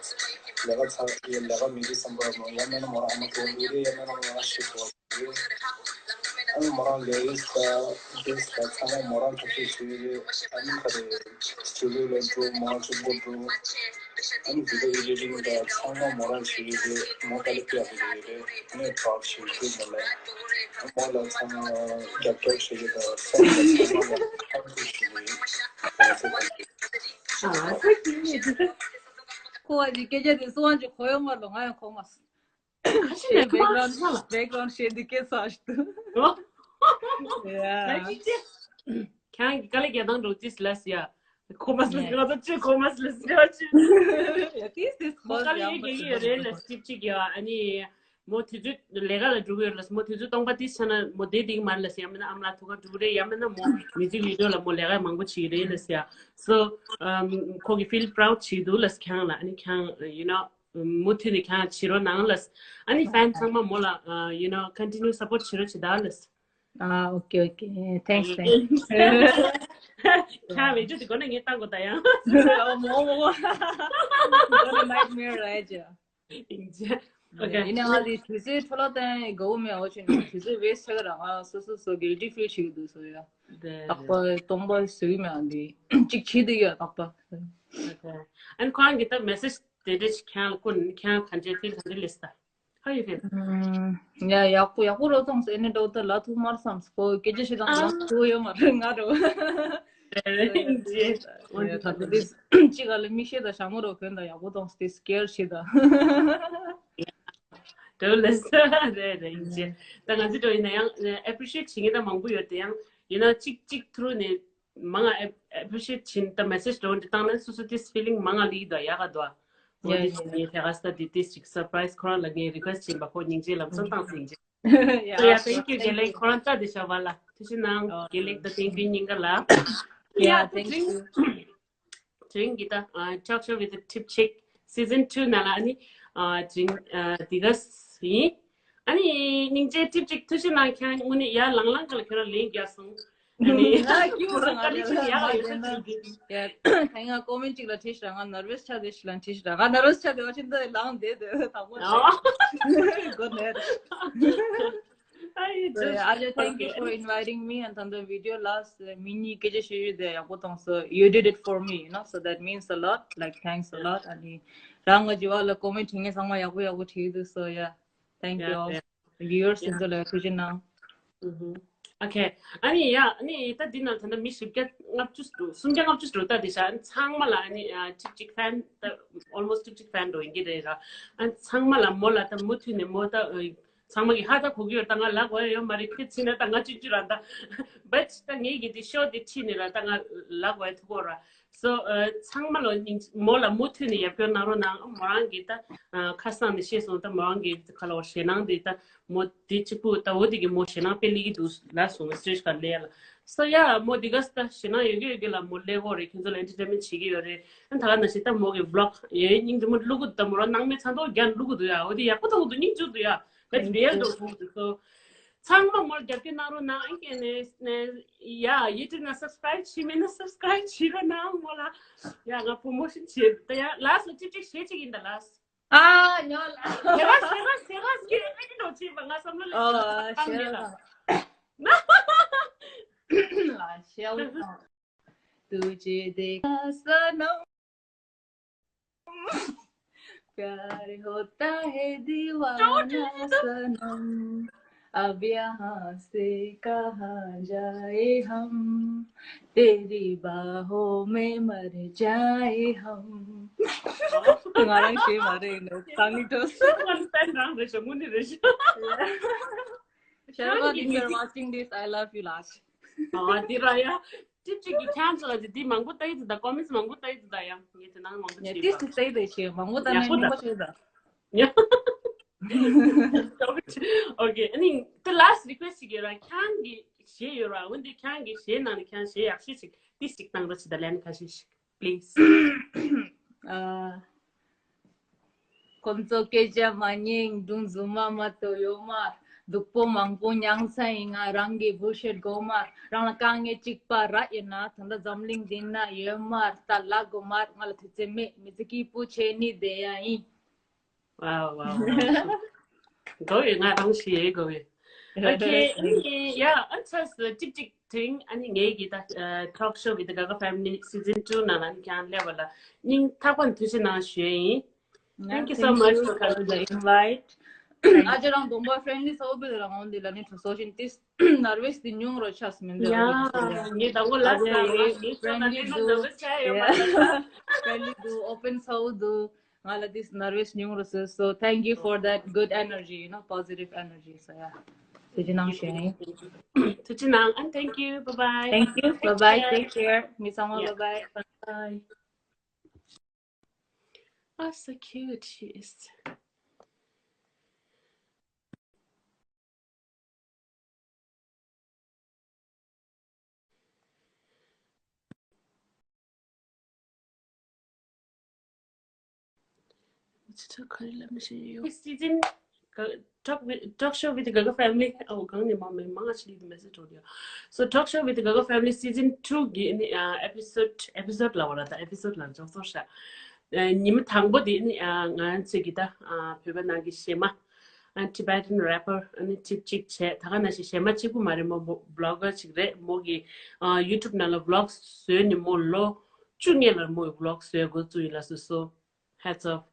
ལས་ཀ་ཚར་ཡོད་ལས་ཀ་མི་འདུག་བསམ་པ་མོ་ཡང་མིན་ན་མོ་རང་ཨ་མ་གྲོངས་འདུག་རེད། ཡང་མིན་ན་མོ་ཡང་ཤི་སོང་། ཨ་ནི་མོ་རང་ལས་རིགས་དང་ཌེས་དང་ཚང་མ་མོ་རང་ཐག་གཅོད་བྱེད་ཀྱི་རེད། ཨ་ནི་ག་རེ་སྤྱི་བོད་ལ་འགྲོ་མོ་གཅིག་པོ་འགྲོ། ཨ་ནི་འདི་ག་ཨེ་ཌི་ཊིང་དང་ཚང་མ་མོ་རང་བྱེད་ཀྱི་རེད། མོ་དཀའ་ལས་སྤྲད་ཀྱི་རེད། ངས་བག་ཞིག་ཤེས་མ་ལ་མོ་ལ་ཚང་མ་རྒྱབ་སྐྱོར་བྱེད་ཀྱི་དང་ཚང་མ་ཚང་མ་ལ་ཁ་ཐུག་བྱེད་ཀྱི་རེད། ང་ཚོ་གང་གི་ཁོ་བ་ཅིག་སྐད་ཆ་དེ་སུ་བ་ཅིག་གོ་ཡོང་མ་ལོ། ང་ཡང་གོ་མ་སོང་། ཁ་ཤས་ནས་ཁ་མ་background background shit འདི་སྐད་ཚ་ཞིག་འདུག Yeah. ཁྱང་གི་དཀའ་ལས་རྒྱག་སྟངས་འགྲོ་ཅིས་ལས་ཡ། ཁོ་མ་སི་ལས་ང་ཚོ་ཅི་ཁོ་མ་སི་ལས་ཡ་ཅི། Yeah, this this མོ་དཀའ་ལས་རྒྱག་གི་ཡོད་རེད་ལས་སི་ཊིབ་ཅིག་ཡ། ཨ་ནི་མོ་དུས་ཚོད་ལས་ཀ་ལ་འགྲོ་གི་ཡོད་ལས། མོ་དུས་ཚོད་སྟོང་པ་དེ་ཆ་ན་མོ་བསྡད་བསྡད་གི་མ་རེད་ལས། ཡང་མིན་ན་ཨ་མ་ལགས་ཐུག་ག་འགྲོ་གི་རེད། ཡང་མིན་ན་མོ་མིའུ་ཛིག་བི་ཌི་ཡོ་ལ་མོ་ལས་ཀ་མང་པོ་བྱེད་ཀྱི་རེད་ལས་ཡ། So ཁོ་གི་feel proud བྱེད་འདུག་ལས་ཁྱང་ལ། ཨ་ནི་ཁྱང་you know མུ་མཐུད་ནས་ཁྱང་བྱེད་རོགས་གནང་ལས། ཨ་ནི་ཕན་ཚང་མ་མོ་ལ་you know continue support བྱེད་རོགས་བྱེད་ད་ལས། Ah, okay, okay. Thanks, thanks. ཁྱང་བེད་སྤྱོད་དེ་གོ་ན་ངས་བཏང་གོ་ད་ཡང་། Oh, more, more. Got a nightmare, right? Yeah. Okay. ཡིན་ནའང་ང་དེ་དུས་ཚོད་འཕྲོ་བརླག་བཏང་ཡས་དགའ་བོ་མེད། འོ་ཅིག་དུས་ཚོད་waste བྱས་ར་ང་སོ་སོ་སོ་guilty feel བྱེད་ཀྱི་འདུག་སོ་ཡ། རྟག་པ་སྟོང་པ་ཟེར་གྱི་མེད། ཨ་འདི་གཅིག་བྱེད་དུས་ཡ་རྟག་པ། Okay. ཨ་ནི་ཁོ་རང་གིས་ད་message དེ་འདྲ་ཞིག་ཁྱེད་རང་ལ་བསྐུར་ནས་ཁྱེད་རང་ག་འདྲའི་feel ག་འདྲ་སླེབས་ད། How you feel? ཡ་ཡག་པོ་ཡག་པོ་རོ་ཙང་སེ་ནི་འགྲོ་ད་ལ་ཐུག་མར་བསམ་སོ་སྐད་ཆ་བཤད་སྟངས་ཡག་པོ་ཡོད་མ་རེད་ང་རོ། ད་ད་དེ་གཅིག་ག་ལ་མིག་ཤེལ་དང་ཞྭ་མོ་རོ་གོན་དང་ཡག་པོ་ཙང་སེ་scared བྱེད་ད། དོ་ལེ་ས་རེད་རེད་ཡིན་ཅེ། ད་ང་ཚོ་འགྲོ་ཡིན་ན་ཡང་appreciate བྱེད་མཁན་ད་མང་པོ་ཡོད་དེ་ཡང་ཡིན་ན་གཅིག་གཅིག་through ནས་མང་ང་appreciate བྱེད་ད་message འགྲོ་འདི་བཏང་ན་སོ་སོ་this feeling མང་ང་ལི་དོ་ཡག་ག་དོ། འོ་འདི་ངས་དེ་ག་ས་འདི་ཏིས་ཅིག་surprise ཁོ་རང་ལ་ངས་request བྱིན་པ་ཁོ་སྙིང་རྗེ་ལམ་སང་བཏང་སྙིང་རྗེ། So yeah, thank you དགེ་ལེགས། ཁོ་རང་རྩ་དེ་བྱ་བ་ལ་ཐུགས་རྗེ་གནང་། དགེ་ལེགས་དང་བསྟན་ཕུན་གཉིས་ཀ་ལ། Yeah, thank you. དྲིན་གྱི་ད་Talk Show with the Tip Chick season two ནང་ལ་ཨ་ནི་དྲིན་འདི་ག་ཡིན། ཨ་ནི་སྙིང་རྗེ་Tip Chick ཐུགས་རྗེ་གནང་། ཁྱེད་དངོས་གནས་ཡར་ལངས་ལངས་ག་ལ་ཁྱེད་རང་ལན་རྒྱག་སོང་། ཨ་ནི་ང་ཀྱུ་ང་ལ་ཡག་ཡོད་ས་ཅིག་འདུག་ཡ་ཁ་ང་comment གཅིག་ལ་བྲིས་ཤག་ང་nervous ཆགས་བསྡད་ཤག་ལ་བྲིས་ཤག་ང་nervous ཆགས་བསྡད་པ་ཅིག་འདི་ལངས་བསྡད་དེ་དང་པོ་ཆགས། Go ahead. I just, yeah, Ajay, thank you for inviting me and ད་ལྟ་video last minute སྐད་ཆ་བཤད་རྒྱུ་དེ་ཡག་པོ་གཏོང་སོང་། You did it for me, you know, so that means a lot, like, thanks a lot. ཨ་ནི་རང་ང་བརྗེ་བ་ལ་comment བྲིས་མཁན་ཚང་མ་ཡག་པོ་ཡག་པོ་བྲིས་འདུག so yeah, thank you all. Viewers ཚོ་ལ་ཐུགས་རྗེ་གནང་། Okay. ཨ་ནི་ཡ་ཨ་ནི་ད་འདི་ནང་ད་ལྟ་མི་བཞི་བརྒྱ་ལྔ་བཅུ་འདུག་སུམ་བརྒྱ་ལྔ་བཅུ་འདུག་ད་དེ་ཤ་ཚང་མ་ལ་ཨ་ནི་Tip Chick fan ད་almost Tip Chick fan འགྲོ་ཡིན་གྱི་རེད་ར། ཨ་ཚང་མ་ལ་མོ་ལ་ད་མུ་མཐུད་ནས་མོ་ད་ ཚང་མ་གི་ཧ་ད་གོ་གི་ཡོད། ད་ང་ལབ་དགོས་ཡ་ཡོད་མ་རེད། ཁྱེད་ཕྱིན་ན་ད་ང་ཅིག་ཅིག་ར་ད་བེད་ད་ངེད་ཀྱི་དེ་ཤོ་དེ་ཁྲིད་ནས་ར་ད་ང་ལབ་དགོས་ཡ་ཐུག་གོ་ར། སོ་ཚང་མ་ལོ་སྙིང་མོ་ལ་མུ་མཐུད་ནས་ཡར་སྐྱོར་གནང་རོགས་གནང་། མོ་རང་གི་ད་ཁ་སང་ནས་བཤད་སོང་། ད་མོ་རང་གི་ཁ་ལ་བ་ཞེད་སྣང་དེ་ད་མོ་དེ་གཅིག་པུ་ད་འོ་དེ་གི་མོ་ཞེད་སྣང་དཔེ་སླེབས་ཀྱི་འདུག་ལབ་སོང་། སི་ཊེ་ཇི་ག་ལ་ཡ་ལ། སོ་ཡ་མོ་འདི་ག་ས་ད་ཞེད་སྣང་ཡོད་ཀྱི་ཡོད་ཀྱི་ལ་མོ་སླེབས་ཀྱི་ཡོད་རེད། ཁྱེད་ཚོ་ལ་ཨེན་ཊར་ཊེན་མེན་ཊི་བྱེད་ཀྱི་ཡོད་རེད། ཨ་ད་ག་ནང་བཞིན་ད་མོ་གི་བི་ལོག་ཡོད་སྙིང་རྗེ་མོ་བླུག་གི་འདུག་ད་མོ་རང་སྣང་མེད་ཚ་མདོག་རྒྱག་བླུག་གི་འདུག་ཡ། འོ་དེ་ཡག་པོ་ཐོག་འདུག་སྙིང་རྗེ་འདུག་ཡ། ད་རི་ཡལ་འདུག་ཐོག་འདུག་སོ། ཚང་མ་མོར་རྒྱབ་སྐྱོར་གནང་རོགས་གནང་། ཨ་ཀྱེ་ནས་ནས་ཡ་ཡུ་ཊུབ་ནང་སབ་སི་ཀ་རའིབ་བྱས་མེད་ན་སབ་སི་ཀ་རའིབ་བྱེད་རོགས་གནང་མོ་ལ། ཡ་ང་པོ་རོ་མོ་ཤན་བྱེད་ད་ཡ། ལ་སོ་ཅིག་ཅིག་བྱེད་ཅིག་ཡིན་ད་ལ་སོ། ཨ་ཉོ་ལ། ཟེར་བ་ཟེར་བ་ཟེར་བ་ཟེར་བ་ཟེར་བ་ཟེར་བ་ང་བསམ་བློ་ལ་ཨོ་ཞེས་ལ། ལ་ཞེས་ལ། तुझे देखा सनम, प्यार होता है दीवाना सनम, अब यहाँ से कहाँ जाए हम, तेरी बाहों में मर जाए हम। ང་རང་ཞེས་མ་རེད་ནོ། ཏང་ཏོ། ང་ཏན་རང་རེད་ཤོ་མུ་ནི་རེད་ཤོ། Sharva, if you're watching this, I love you ལགས། ཨ་དེ་ར་ཡ། ཅིག་ཅིག་གི་ཁྱེད་ཚོ་ལ་དེ་མང་པོ་ལྟ་ཡི་འདུག་ད། ཀོ་མེན་ཊི་མང་པོ་ལྟ་ཡི་འདུག་ད་ཡ། ངས་དེ་ནང་མང་པོ་ཡ་བྱས་ཏིས་པ། ཏིས་ལྟ་ཡི་འདུག་ཞེས་མང་པོ་ལྟ་ཡག་པོ་ནས་ད། སྙིང་པོ་བྱས་ད། ཡ། ཨོ་ཀེ། ཨ་ནི་དེ་ལ་སི་རི་ཀུ་ཨེ་སི་ཊི་ཞིག་ཡོད་ར། ཁྱེད་ཀྱི་གཞས་ཡོད་ར། འོན་ཏེ་ཁྱེད་ཀྱི་གཞས་ནང་ནས་ཁྱེད་གཞས་ཡག་ཤོས་ཤིག་ཏིས་ཤིག་བཏང་རོགས་བྱེད་ད། ལན་ཁ་ཤས་ཤིག་པི་ལི་སི། ཨ། ཁོང་ཚོ་སྐད་ཆ་མ་ཉན། སྒྲུང་རྫུན་མ་མ་གཏོགས་ཡོད་མ་རེད། སྡུག་པོ་མང་པོ་མྱངས་ཚར་ཡིན། ང་རང་གི་བུ་ཤེད་དགོས་མ་རེད། རང་ལ་དཀའ་ངལ་གཅིག་པ་རག་ཡོད་ན། ད་ལྟ་འཛམ་གླིང་འདི་ན་ཡོད་མ་རེད། ད་ལབ་དགོས་མ་རེད། ང་ལ་དུས་ཚོད་མེད། མི་ཚེ་སྐྱིད་པོ་བྱས་ནས་བསྡད་ཡ་ཡིན། ཝའོ་ཝའོ་ཝའོ། དགའ་བས། ང་རང་ཞེ་དགའ་བས། ཨོ་ཁེ། ཨ་ནི་ཡ་ཨ་ཚ་སི་ཅིག་ཅིག་དྲིང་། ཨ་ནི་ངའི་གི་ད་ཨ་Talk Show with Gaga Family Season two ནང་ལ་ཨ་ནི་ཁྱེད་རང་སླེབས་པ་ལ་སྙིང་ཐག་པ་ནས་ཐུགས་རྗེ་གནང་ཞུ་ཡ་ཡིན། Thank you so much for coming. Thank you for the invite. ཨ་ཅེ་རང་གདོང་པ་friendly་ཚ་བོ་བོད་ལ་འོང་འདི་ལ་ནི་ཐུགས་སོ་ཞིན་ཏིས་ནར་ཝེ་སི་དེ་ཉུང་རུ་ཆགས་མི་འདུག་ཡ་ངས་དང་པོ་ལ་ཟེར་ཡ་ངས་ཁྱོད་ལ་ནི་ནར་ཝེ་སི་ཆགས་ཡོད་མ་རེད། Friendly འདུག་ཨོ་པན་ཚ་བོ་འདུག་ང་ལ་this nervous ཉུང་རུ་སོ། So thank you for that good energy, you know, positive energy. So yeah. ཐུགས་རྗེ་གནང་ཞུ་ཡིན། ཐུགས་རྗེ་གནང་། And thank you. Bye bye. Thank you. Bye bye. Take care. མི་ཚང་མ། Yeah. Bye bye. Bye. Oh, so cute she is. Season Talk with, Talk Show with Gaga Family. Oh, གང་ནས་མང་མེད་མང་ང་ཆི་ལི་message འགྲོ་ཡ། So Talk Show with Gaga Family Season two གི་ནི་episode episode ལ་བ་ལ་ད་episode ལ་འཇོག་ཚོར་ཤག་ཉི་མ་དང་པོ་དེ་ནི་ང་ཚོས་གི་ད་བོད་པ་ནང་གི་གཞས་མ། ཨ། Tibetan rapper ཨ་ནི་ཅིག་ཅིག་བྱས། ད་ག་ནང་བཞིན་གཞས་མ་གཅིག་པུ་མ་རེད། མོ་བི་ལོག་གར་ཅིག་རེད། མོ་གི་ཨ་YouTube ནང་ལ་vlog བཟོས་ནས་མོ་ལོ་བཅུ་སྔོན་ལ་མོ་གི་vlog བཟོས་འགོ་བཙུགས་ཡིན་ལ་སོ། So hats off.